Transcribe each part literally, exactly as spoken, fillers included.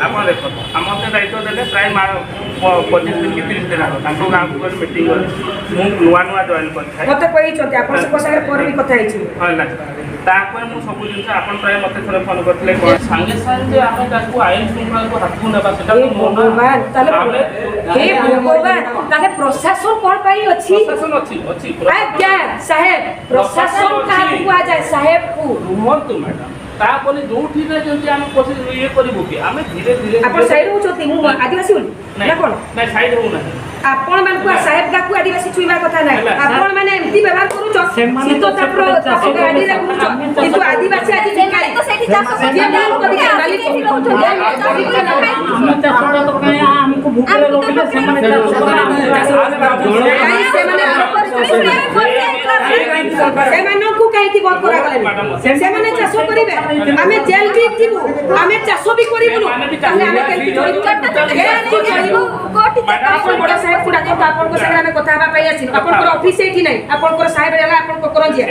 ଆପଣ ଦେଖନ୍ତୁ, ଆମ ମତେ ଦାୟିତ୍ୱ ଦେଲେ ପ୍ରାୟ ମା-, ପ-, ପଚିଶ ଦିନ କି ତିରିଶ ଦିନ ହେବ। ତାଙ୍କ ଗାଁକୁ ଗଲି, ମିଟିଂ ଗଲି, ମୁଁ ନୂଆ ନୂଆ ଜଏନ୍ କରିଥାଏ। ମତେ କହିଛନ୍ତି, ଆପଣଙ୍କ ସାଙ୍ଗରେ ପରେ ବି କଥା ହେଇଛି। ହଁ, ହେଲା। ତାପରେ ମୁଁ ସବୁ ଜିନିଷ, ଆପଣ ପ୍ରାୟ ମତେ ଥରେ ଫୋନ କରିଥିଲେ, କଣ ସାଙ୍ଗେ ସାଙ୍ଗେ ଯେ ଆମେ ତାକୁ ଆଇନ ଶୃଙ୍ଖଳାକୁ ହାତକୁ ନେବା, ସେଟା ଏ ତ ନୁହଁ ନା। ଭଗବାନ, ତାହେଲେ ଆମେ ହେ ଭଗବାନ, ତାହେଲେ ପ୍ରଶାସନ କଣ ପାଇଁ ଅଛି? ପ୍ରଶାସନ ଅଛି, ଅଛି। ଆଜ୍ଞା, ସାହେବ, ପ୍ରଶାସନ ପ୍ରଶାସନ ଅଛି। କାହାକୁ କୁହାଯାଏ? ସାହେବକୁ। ରୁହନ୍ତୁ ମ୍ୟାଡାମ, ତାପରେ ଯୋଉଠି ନା ଯୋଉଠି ଆମେ ପଶି ଇଏ କରିବୁ କି, ଆମେ ଧୀରେ ଧୀରେ ଆପଣ ଧୀରେ ସାଇଡ ହଉଛନ୍ତି, ମୁଁ ଆଦିବାସୀ ବୋଲି ନାଇଁ, ନା କଣ? ନାଇଁ, ସାଇଡ ହଉନାହିଁ। ଆପଣମାନଙ୍କୁ ସାହେବ ଡାକୁ ଆଦିବାସୀ ଛୁଇଁବା କଥା ନାହିଁ। ହେଲା। ଆପଣମାନେ ଏମିତି ବ୍ୟବହାର କରୁଛ, ସେମାନେ ଶୀତ ତାପର ସେପଟେ ଚାଷ ଗାଡ଼ିରେ କରୁଛନ୍ତି। ବୁଲୁଛ, କିନ୍ତୁ ଆଦିବାସୀ ଆଜି ଭିକାରୀ। ତ ସେଠି ଚାଷ କରୁଛନ୍ତି, କିଏ ମେହନତ କରିକି ମାଲିକ? ଆମେ ଚାଷ ଗୁଡ଼ା ତ କାଇଁ ଆମକୁ ଭୋକରେ ରଖିଲେ ସେମାନେ ଚାଷ କରନ୍ତି। କାଇଁ ସେମାନେ ସେମାନଙ୍କୁ କାହିଁକି ବନ୍ଦ କରାଗଲାନି? ସେମାନେ ଚାଷ କରିବେ, ଆମେ ଜେଲ ବି ଯିବୁ, ଆମେ ଚାଷ ବି କରିବୁନୁ। ତାହେଲେ ଆମେ କେମିତି ଚଳିବୁ? କେମିତି ଚଳିବୁ? ଆପଣଙ୍କର ସାହେବକୁ ଡାକନ୍ତୁ, ଆପଣଙ୍କ ସାଙ୍ଗରେ ଆମେ କଥା ହେବା ପାଇଁ ଆସିବୁ। ଆପଣଙ୍କର ଅଫିସ ଏଇଠି ନାହିଁ, ଆପଣଙ୍କର ସାହେବ ହେଲା ଆପଣଙ୍କ କରଞ୍ଜିଆ।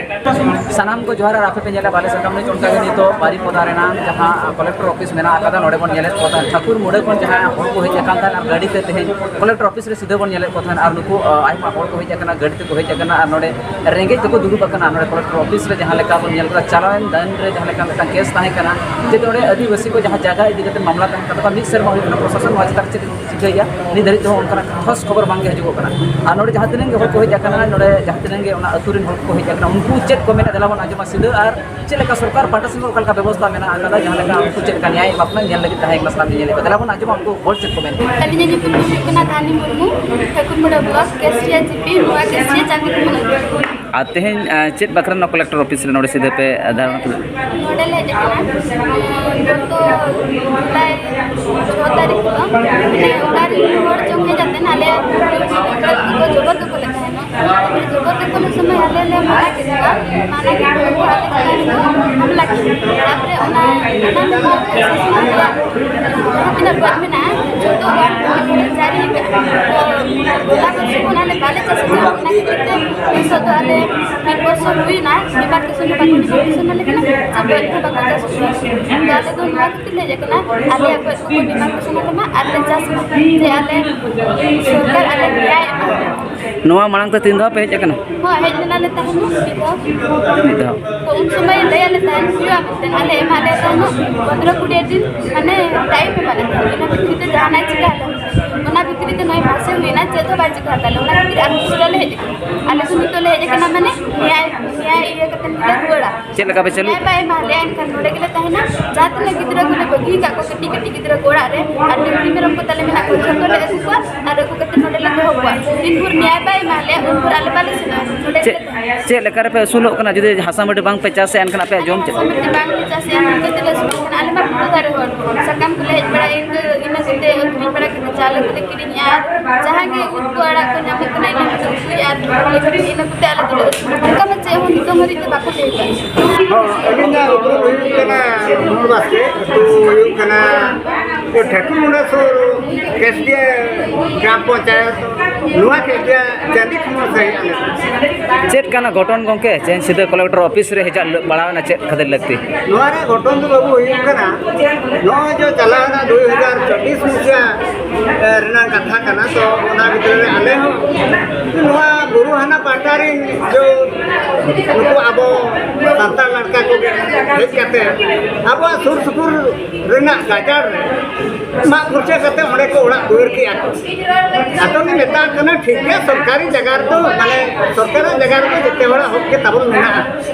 ᱥᱟᱱᱟᱢ ᱠᱚ ᱡᱚᱦᱟᱨ᱾ ᱟᱨ ᱟᱯᱮ ᱯᱮ ᱧᱮᱞᱟ ᱵᱟᱞᱮ ᱥᱟᱠᱟᱢ ᱱᱤᱭᱩᱡᱽ, ᱚᱱᱠᱟ ᱜᱮ ᱱᱤᱛᱚᱜ ᱵᱟᱨᱤᱯᱚᱫᱟ ᱨᱮᱱᱟᱜ ᱡᱟᱦᱟᱸ ᱠᱚᱞᱮᱠᱴᱚᱨ ᱚᱯᱷᱤᱥ ᱢᱮᱱᱟᱜ ᱟᱠᱟᱫᱟ, ᱱᱚᱰᱮ ᱵᱚᱱ ᱧᱮᱞᱮᱫ ᱠᱚ ᱛᱟᱦᱮᱸᱫ ᱴᱷᱟᱹᱠᱩᱨ ᱢᱩᱲᱟᱹ ᱠᱷᱚᱱ ᱡᱟᱦᱟᱸ ᱦᱚᱲ ᱠᱚ ᱦᱮᱡ ᱟᱠᱟᱱ ᱛᱟᱦᱮᱸᱫ ᱠᱚᱞᱮᱠᱴᱚᱨ ᱚᱯᱷᱤᱥ ᱨᱮ ᱥᱤᱫᱷᱟᱹ ᱵᱚᱱ ᱧᱮᱞᱮᱫ ᱠᱚ ᱛᱟᱦᱮᱸᱫ᱾ ᱟᱨ ᱱᱩᱠᱩ, ᱟᱭᱢᱟ ᱦᱚᱲ ᱠᱚ ᱦᱮᱡ ᱟᱠᱟᱱᱟ, ᱜᱟᱹᱰᱤ ᱛᱮᱠᱚ ᱦᱮᱡ ᱟᱠᱟᱱᱟ ᱟᱨ ᱱᱚᱰᱮ ᱨᱮᱸᱜᱮᱡ ᱛᱮᱠᱚ ᱫᱩᱲᱩᱵ ᱟᱠᱟᱱᱟ᱾ ᱱᱚᱰᱮ ᱠᱚᱞᱮᱠᱴᱚᱨ ᱚᱯᱷᱤᱥ ᱨᱮ ᱡᱟᱦᱟᱸ ᱞᱮᱠᱟ ᱵᱚᱱ ᱧᱮᱞ ᱠᱮᱫᱟ, ᱪᱟᱞᱟᱣᱮᱱ ᱫᱤᱱ ᱨᱮ ᱡᱟᱦᱟᱸ ᱞᱮᱠᱟ ᱢᱤᱫᱴᱟᱝ ᱠᱮᱥ ᱛᱟᱦᱮᱸ ᱠᱟᱱᱟ ᱡᱮ ᱱᱚᱰᱮ ᱟᱹᱫᱤᱵᱟᱹᱥᱤ ᱠᱚ ᱡᱟᱦᱟᱸ ᱡᱟᱭᱜᱟ ᱤᱫᱤ ᱠᱟᱛᱮ ᱢᱟᱢᱞᱟ ᱛᱟᱦᱮᱸ ᱠᱟᱱ ᱛᱟᱠᱚᱣᱟ, ᱢᱤᱫ ᱥᱮᱨᱢᱟ ᱦᱩᱭᱩᱜ ᱠᱟᱱᱟ, ᱯᱨᱚᱥᱟᱥᱚᱱ ᱱᱚᱣᱟ ᱪᱮᱛᱟᱱ ᱨᱮ ᱪᱮᱫ ᱪᱤᱠᱟᱹᱭᱟ, ᱱᱤᱛ ᱫᱷᱟᱹᱨᱤᱡ ᱛᱮᱦᱚᱸ ᱚᱱᱠᱟᱱᱟᱜ ᱴᱷᱚᱥ ᱠᱷᱚᱵᱚᱨ ᱵᱟᱝᱜᱮ ᱦᱤᱡᱩᱜᱚᱜ ᱠᱟᱱᱟ᱾ ᱟᱨ ᱱᱚᱰᱮ ᱡᱟᱦᱟᱸ ᱛᱤᱱᱟᱹᱜ ᱜᱮ ᱦᱚᱲ ᱠᱚ ᱦᱮᱡ ᱟᱠᱟᱱᱟ, ᱱᱚᱰᱮ ᱡᱟᱦᱟᱸ ᱛᱤᱱᱟᱹᱜ ᱜᱮ ᱚᱱᱟ ᱟᱹᱛᱩ ᱨᱮᱱ ᱦᱚᱲ ᱠᱚ ᱦᱮᱡ ᱟᱠᱟᱱᱟ, ᱩᱱᱠᱩ ᱪᱮᱫ ᱠᱚ ᱢᱮᱱᱟ, ᱫᱮᱞᱟ ᱵᱚᱱ ᱟᱸᱡᱚᱢᱟ ᱥᱤᱫᱷᱟᱹ᱾ ᱟᱨ ᱪᱮᱫ ᱞᱮᱠᱟ ᱥᱚᱨᱠᱟᱨ ᱯᱟᱦᱴᱟ ᱥᱮᱫ ᱠᱷᱚᱱ ᱚᱠᱟ ᱞᱮᱠᱟ ᱵᱮᱵᱚᱥᱛᱷᱟ ᱢᱮᱱᱟᱜ ᱟᱠᱟᱫᱟ, ᱡᱟᱦᱟᱸ ᱞᱮᱠᱟ ᱩᱱᱠᱩ ᱪᱮᱫ ᱞᱮᱠᱟ ᱧᱟᱭ ᱮᱢᱟ ᱠᱚ ᱠᱟᱱᱟ, ᱧᱮᱞ ᱞᱟᱹᱜᱤᱫ ᱛᱟᱦᱮᱸ ᱠᱟᱱᱟ ᱥᱟᱱᱟᱢ ᱧᱮᱧᱮᱞᱤᱭᱟᱹ ᱠᱚ᱾ ᱫᱮᱞᱟ ᱵᱚᱱ ᱟᱸᱡᱚᱢᱟ ᱩᱱᱠᱩ ᱦᱚᱲ ᱪᱮᱫ ᱠᱚ ᱢᱮᱱ᱾ ᱟᱹᱞᱤᱧᱟᱜ ᱧᱩᱛᱩᱢ ᱫᱚ ᱦᱩᱭᱩᱜ ᱠᱟᱱᱟ ᱫᱷᱟᱱᱤ ᱢᱩᱨᱢᱩ, ᱴᱷᱟᱹᱠᱩᱨ ᱢᱩᱲᱟᱹ ᱵᱞᱚᱠ, ᱠᱮᱥᱤᱭᱟ ᱡᱤᱯᱤ, ᱱᱚᱣᱟ ᱠᱮᱥᱤᱭᱟ ᱪᱟᱸᱫᱤᱯᱩᱨ ᱢᱩᱲᱟᱹ᱾ ᱟᱨ ᱛᱮᱦᱮᱧ, ᱟᱸ, ᱪᱮᱫ ᱵᱟᱠᱷᱨᱟ ᱱᱚᱣᱟ ᱠᱚᱞᱮᱠᱴᱚᱨ ᱚᱯᱷᱤᱥ ᱨᱮ ᱱᱚᱰᱮ ᱥᱤᱫᱷᱟᱹ ᱯᱮ, ᱟᱸ, ᱫᱷᱟᱨᱚᱱᱟ ᱠᱮᱫᱟ? ᱱᱚᱰᱮ ᱞᱮ ᱦᱮᱡ ᱟᱠᱟᱱᱟ, ᱟᱸ, ᱜᱚᱛᱚ ᱡᱩᱞᱟᱭ ᱪᱷᱚ ᱛᱟᱹᱨᱤᱠᱷ ᱦᱤᱞᱳᱜ, ᱢᱟᱱᱮ, ᱚᱠᱟ ᱨᱮᱱ ᱦᱚᱲ ᱪᱚᱝ ᱦᱮᱡ ᱟᱛᱮᱱ ᱟᱞᱮ ᱠᱚ ᱡᱚᱵᱚᱨ ᱠᱟᱠᱚ ᱞᱮ ᱛᱟᱦᱮᱱᱟ᱾ ᱡᱚᱵᱚᱨ ᱠᱟᱠᱚ ᱥᱚᱢᱚᱭ ᱟᱞᱮ ᱞᱮ ᱢᱟᱱᱟ ᱠᱮᱫ ᱠᱚᱣᱟ, ᱢᱟᱱᱟ ᱠᱮᱫ ᱠᱚᱣᱟ ᱠᱚ ᱟᱞᱮ ᱪᱮᱛᱟᱱ ᱨᱮᱠᱚ ᱦᱟᱢᱞᱟ ᱠᱮᱫᱟ᱾ ᱛᱟᱨᱯᱚᱨᱮ ᱚᱱᱟ, ᱚᱱᱟ ᱢᱮᱱᱛᱮ ᱥᱟᱥᱚᱱ ᱨᱮᱭᱟᱜ ᱡᱟᱦᱟᱸ ᱛᱤᱱᱟᱹᱜ ᱵᱟᱹᱫᱽ ᱢᱮᱱᱟᱜᱼᱟ, ᱡᱚᱛᱚ ᱚᱣᱟᱨᱰ ᱠᱚᱨᱮ ᱡᱟᱹᱨᱤ ᱟᱠᱟᱫᱼᱟ᱾ ᱛᱚ, ᱚᱱᱟ ᱠᱚ ᱥᱚᱢᱚᱭ ᱟᱞᱮ ᱵᱟᱞᱮ ᱪᱟᱥ ᱟᱠᱟᱫᱟ, ᱚᱱᱟ ᱠᱷᱟᱹᱛᱤᱨ ᱛᱮ ᱱᱤᱛᱚᱜ ᱫᱚ ᱟᱞᱮ ᱢᱤᱫ ᱵᱚᱪᱷᱚᱨ ᱦᱩᱭᱱᱟ, demarcation ᱫᱚ ᱵᱟᱠᱚ demarcation ᱟᱞᱮ ᱠᱟᱱᱟ, ᱥᱮ ᱵᱟᱹᱫᱽ ᱦᱚᱸ ᱵᱟᱠᱚ ᱪᱟᱥ ᱦᱚᱪᱚᱭᱟ᱾ ᱟᱫᱚ ᱟᱞᱮ ᱫᱚ ᱱᱚᱣᱟ ᱠᱷᱟᱹᱛᱤᱨ ᱞᱮ ᱦᱮᱡ ᱟᱠᱟᱱᱟ, ᱟᱞᱮᱭᱟᱜ ᱵᱟᱹᱫᱽ ᱠᱚᱠᱚ demarcation ᱟᱞᱮ ᱢᱟ ᱟᱨ ᱞᱮ ᱪᱟᱥ ᱢᱟ, ᱡᱮ ᱟᱞᱮ ᱥᱚᱨᱠᱟᱨ ᱟᱞᱮ ᱱᱮᱭᱟᱭ ᱮᱢᱟ᱾ ᱱᱚᱣᱟ ᱢᱟᱲᱟᱝ ᱛᱮ ᱛᱤᱱ ᱫᱷᱟᱣ ᱯᱮ ᱦᱮᱡ ᱟᱠᱟᱱᱟ? ᱦᱚᱸ, ᱦᱮᱡ ᱞᱮᱱᱟ ᱞᱮ ᱛᱟᱦᱮᱱ ᱢᱤᱫ ᱫᱷᱟᱣ᱾ ᱢᱤᱫ ᱫᱷᱟᱣ᱾ ᱛᱚ ᱩᱱ ᱥᱚᱢᱚᱭ ᱞᱟᱹᱭ ᱟᱞᱮ ᱛᱟᱦᱮᱱ ᱦᱩᱭᱩᱜᱼᱟ ᱢᱮᱱᱛᱮ, ᱟᱞᱮ ᱮᱢᱟᱜ ᱞᱮ ᱛᱟᱦᱮᱱ ᱯᱚᱱᱫᱽᱨᱚ ᱠᱩᱲᱤ ᱫᱤᱱ, ᱢᱟᱱᱮ time ᱮᱢᱟᱜ ᱞᱮ ᱛᱟᱦᱮᱱ, ᱤᱱᱟᱹ ᱵᱷᱤᱛᱨᱤ ᱛᱮ ᱡᱟᱦᱟᱱᱟᱜ ᱪᱤᱠᱟ ᱟᱞᱮ᱾ ᱚᱱᱟ ᱵᱷᱤᱛᱨᱤ ᱛᱮ ᱱᱚᱜᱼᱚᱭ ᱢᱟᱥᱮ ᱦᱩᱭᱱᱟ, ᱪᱮᱫ ᱦᱚᱸ ᱵᱟᱭ ᱪᱤᱠᱟ ᱟᱠᱟᱫ ᱞᱮ, ᱚᱱᱟ ᱠᱷᱟᱹᱛᱤᱨ ᱟᱞᱮ ᱫᱚ ᱞᱮ ᱦᱮᱡ ᱟᱠᱟᱱᱟ᱾ ᱟᱞᱮ ᱫᱚ ᱱᱤᱛᱚᱜ ᱞᱮ ᱦᱮᱡ ᱟᱠᱟᱱᱟ, ᱢᱟᱱᱮ ᱱᱮᱭᱟᱭ, ᱱᱮᱭᱟᱭ ᱤᱭᱟᱹ ᱠᱟᱛᱮ ᱞᱮ ᱨᱩᱣᱟᱹᱲᱟ᱾ ᱪᱮᱫ ᱞᱮᱠᱟ ᱯᱮ ᱪᱟᱹᱞᱩ? ᱱᱮᱭᱟᱭ ᱵᱟᱭ ᱮᱢᱟ ᱞᱮᱭᱟ, ᱮᱱᱠᱷᱟᱱ ᱱᱚᱰᱮ ᱜᱮᱞᱮ ᱛᱟᱦᱮᱱᱟ᱾ ᱡᱟᱦᱟᱸ ᱛᱤᱱᱟᱹᱜ ᱜᱤᱫᱽᱨᱟᱹ ᱠᱚᱞᱮ ᱵᱟᱹᱜᱤ ᱟᱠᱟᱫ ᱠᱚ, ᱠᱟᱹᱴᱤᱡ ᱠᱟᱹᱴᱤᱡ ᱜᱤᱫᱽᱨᱟᱹ ᱠᱚ ᱚᱲᱟᱜ ᱨᱮ, ᱟᱨ ᱰᱟᱹᱝᱨᱤ ᱢᱮᱨᱚᱢ ᱠᱚ ᱛᱟᱞᱮ ᱢᱮᱱᱟᱜ ᱠᱚᱣᱟ, ᱡᱷᱚᱛᱚ ᱞᱮ ᱟᱹᱜᱩ ᱠᱚᱣᱟ ᱟᱨ ᱟᱹᱜᱩ ᱠᱟᱛᱮ ᱱᱚᱰᱮ ᱞᱮ ᱫᱚᱦᱚ ᱠᱚᱣᱟ᱾ ᱛᱤᱱ ᱵᱷᱳᱨ ᱱᱮᱭᱟᱭ ᱵᱟᱭ ᱮᱢᱟ ᱞᱮᱭᱟ, ᱩᱱ ᱵᱷᱳᱨ ᱟᱞᱮ ᱵᱟᱞᱮ ᱥᱮᱱᱚᱜᱼᱟ᱾ ᱱᱚᱰᱮ ᱪᱮᱫ, ᱜᱮᱞᱮ ᱛᱟᱦᱮᱱᱟ᱾ ᱪᱮᱫ ᱞᱮᱠᱟ ᱨᱮᱯᱮ ᱟᱹᱥᱩᱞᱚᱜ ᱠᱟᱱᱟ? ᱡᱩᱫᱤ ᱦᱟᱥᱟ ᱢᱟᱹᱴᱤ ᱵᱟᱝ ᱯᱮ ᱪᱟᱥᱮᱜᱼᱟ, ᱮᱱᱠᱷᱟᱱ ᱟᱯᱮᱭᱟᱜ ᱡᱚᱢ ᱪᱮᱫ? ᱦᱟᱥᱟ ᱢᱟᱹᱴᱤ ᱵᱟᱝ ᱞᱮ ᱪᱟᱥᱮᱜᱼᱟ, ᱪᱤᱠᱟᱹ ᱛᱮᱞᱮ ᱟᱹᱥᱩᱞᱚᱜ ᱠᱟᱱᱟ? ᱟᱞᱮ ᱢᱟ ᱵᱩᱨᱩ ᱫᱷᱟᱨᱮ ᱦᱚᱲ, ᱥᱟᱠᱟᱢ ᱠᱚᱞᱮ ᱦᱮᱡ ᱵᱟᱲᱟᱭᱟ, ᱤᱱᱠᱟᱹ ᱤᱱᱟᱹ ᱠᱚᱛᱮ ᱟᱹᱠᱷᱨᱤᱧ ᱵᱟᱲᱟ ᱠᱟᱛᱮ ᱪᱟᱣᱞᱮ ᱠᱚᱞᱮ ᱠᱤᱨᱤᱧᱮᱜᱼᱟ, ᱟᱨ ᱡᱟᱦᱟᱸ ᱜᱮ ᱩᱫ ᱠᱚ ᱟᱲᱟᱜ ᱠᱚ ᱧᱟᱢᱚᱜ ᱠᱟᱱᱟ, ᱤᱱᱟᱹ ᱠᱚᱛᱮ ᱩᱛᱩᱭᱮᱜᱼᱟ, ᱟᱨ ᱤᱱᱟᱹ ᱠᱚᱛᱮ ᱟᱞᱮ ᱫᱚᱞᱮ ᱟᱹᱥᱩᱞᱚᱜ ᱠᱟᱱᱟ᱾ ᱚᱱᱠᱟ ᱢᱟ ᱪᱮᱫ ᱦᱚᱸ ᱱᱤᱛᱚᱝ ᱦᱟᱹᱨᱤᱡ ᱛᱮ ᱵᱟᱠᱚ ᱞᱟᱹᱭ ᱠᱟᱜᱼᱟ᱾ ᱦᱚᱸ, ᱟᱹᱞᱤᱧᱟᱜ ᱩᱯᱨᱩᱢ ᱦᱩᱭᱩᱜ ᱠᱟᱱᱟ ᱢᱳᱦᱚᱱ ᱵᱟᱥᱠᱮ, ᱟᱹᱛᱩ ᱦᱩᱭᱩᱜ ᱠᱟᱱᱟ ᱴᱷᱟᱹᱠᱩᱨᱢᱩᱸᱰᱟ ᱥᱩᱨ ᱠᱮᱥᱰᱤᱭᱟ ᱜᱨᱟᱢ ᱯᱚᱧᱪᱟᱭᱮᱛ, ᱱᱚᱣᱟ ᱠᱮᱥᱰᱤᱭᱟ ᱪᱟᱹᱱᱰᱤ ᱠᱷᱚᱢᱚᱨ ᱥᱟᱹᱦᱤ ᱟᱞᱮ᱾ ᱪᱮᱫ ᱠᱟᱱᱟ ᱜᱷᱚᱴᱚᱱ ᱜᱚᱢᱠᱮ? ᱪᱮ ᱥᱤᱫᱟᱹ ᱠᱚᱞᱮᱠᱴᱚᱨ ᱚᱯᱷᱤᱥ ᱨᱮ ᱦᱮᱡ ᱵᱟᱲᱟᱣ ᱮᱱᱟ, ᱪᱮᱫ ᱠᱷᱟᱹᱛᱤᱨ ᱞᱟᱹᱠᱛᱤ? ᱱᱚᱣᱟ ᱨᱮᱭᱟᱜ ᱜᱷᱚᱴᱚᱱ ᱫᱚ ᱵᱟᱹᱵᱩ ᱦᱩᱭᱩᱜ ᱠᱟᱱᱟ, ᱱᱚᱜᱼᱚᱭ ᱡᱮ ᱪᱟᱞᱟᱣ ᱮᱱᱟ ᱫᱩᱭ ᱦᱟᱡᱟᱨ ᱪᱚᱵᱵᱤᱥ ᱢᱩᱪᱟᱹᱫ, ᱮ, ᱨᱮᱱᱟᱜ ᱠᱟᱛᱷᱟ ᱠᱟᱱᱟ᱾ ᱛᱚ ᱚᱱᱟ ᱵᱷᱤᱛᱨᱤ ᱨᱮ ᱟᱞᱮ ᱦᱚᱸ ᱱᱚᱣᱟ ᱵᱩᱨᱩ ᱦᱟᱱᱟ ᱯᱟᱦᱴᱟ ᱨᱮᱱ ᱡᱮ ᱱᱩᱠᱩ ᱟᱵᱚ ᱥᱟᱱᱛᱟᱲ ᱞᱮᱠᱟ ᱠᱚᱜᱮ ᱦᱮᱡ ᱠᱟᱛᱮ ᱟᱵᱚᱣᱟᱜ ᱥᱩᱨ ᱥᱩᱯᱩᱨ ᱨᱮᱱᱟᱜ ᱜᱟᱡᱟᱲ ᱨᱮ ᱢᱟᱜ ᱯᱷᱩᱨᱪᱟᱹ ᱠᱟᱛᱮ ᱚᱸᱰᱮ ᱠᱚ ᱚᱲᱟᱜ ᱫᱩᱣᱟᱹᱨ ᱠᱮᱜᱼᱟ ᱠᱚ᱾ ᱟᱫᱚ ᱞᱮ ᱢᱮᱛᱟ ᱠᱟᱱᱟ, ᱴᱷᱤᱠ ᱜᱮᱭᱟ, ᱥᱚᱨᱠᱟᱨᱤ ᱡᱟᱭᱜᱟ ᱨᱮᱫᱚ, ᱢᱟᱱᱮ, ᱥᱚᱨᱠᱟᱨᱟᱜ ᱡᱟᱭᱜᱟ ᱨᱮᱫᱚ ᱡᱮᱛᱮ ᱦᱚᱲᱟᱜ ᱦᱚᱠ ᱜᱮ ᱛᱟᱵᱚᱱ ᱢᱮᱱᱟᱜᱼᱟ᱾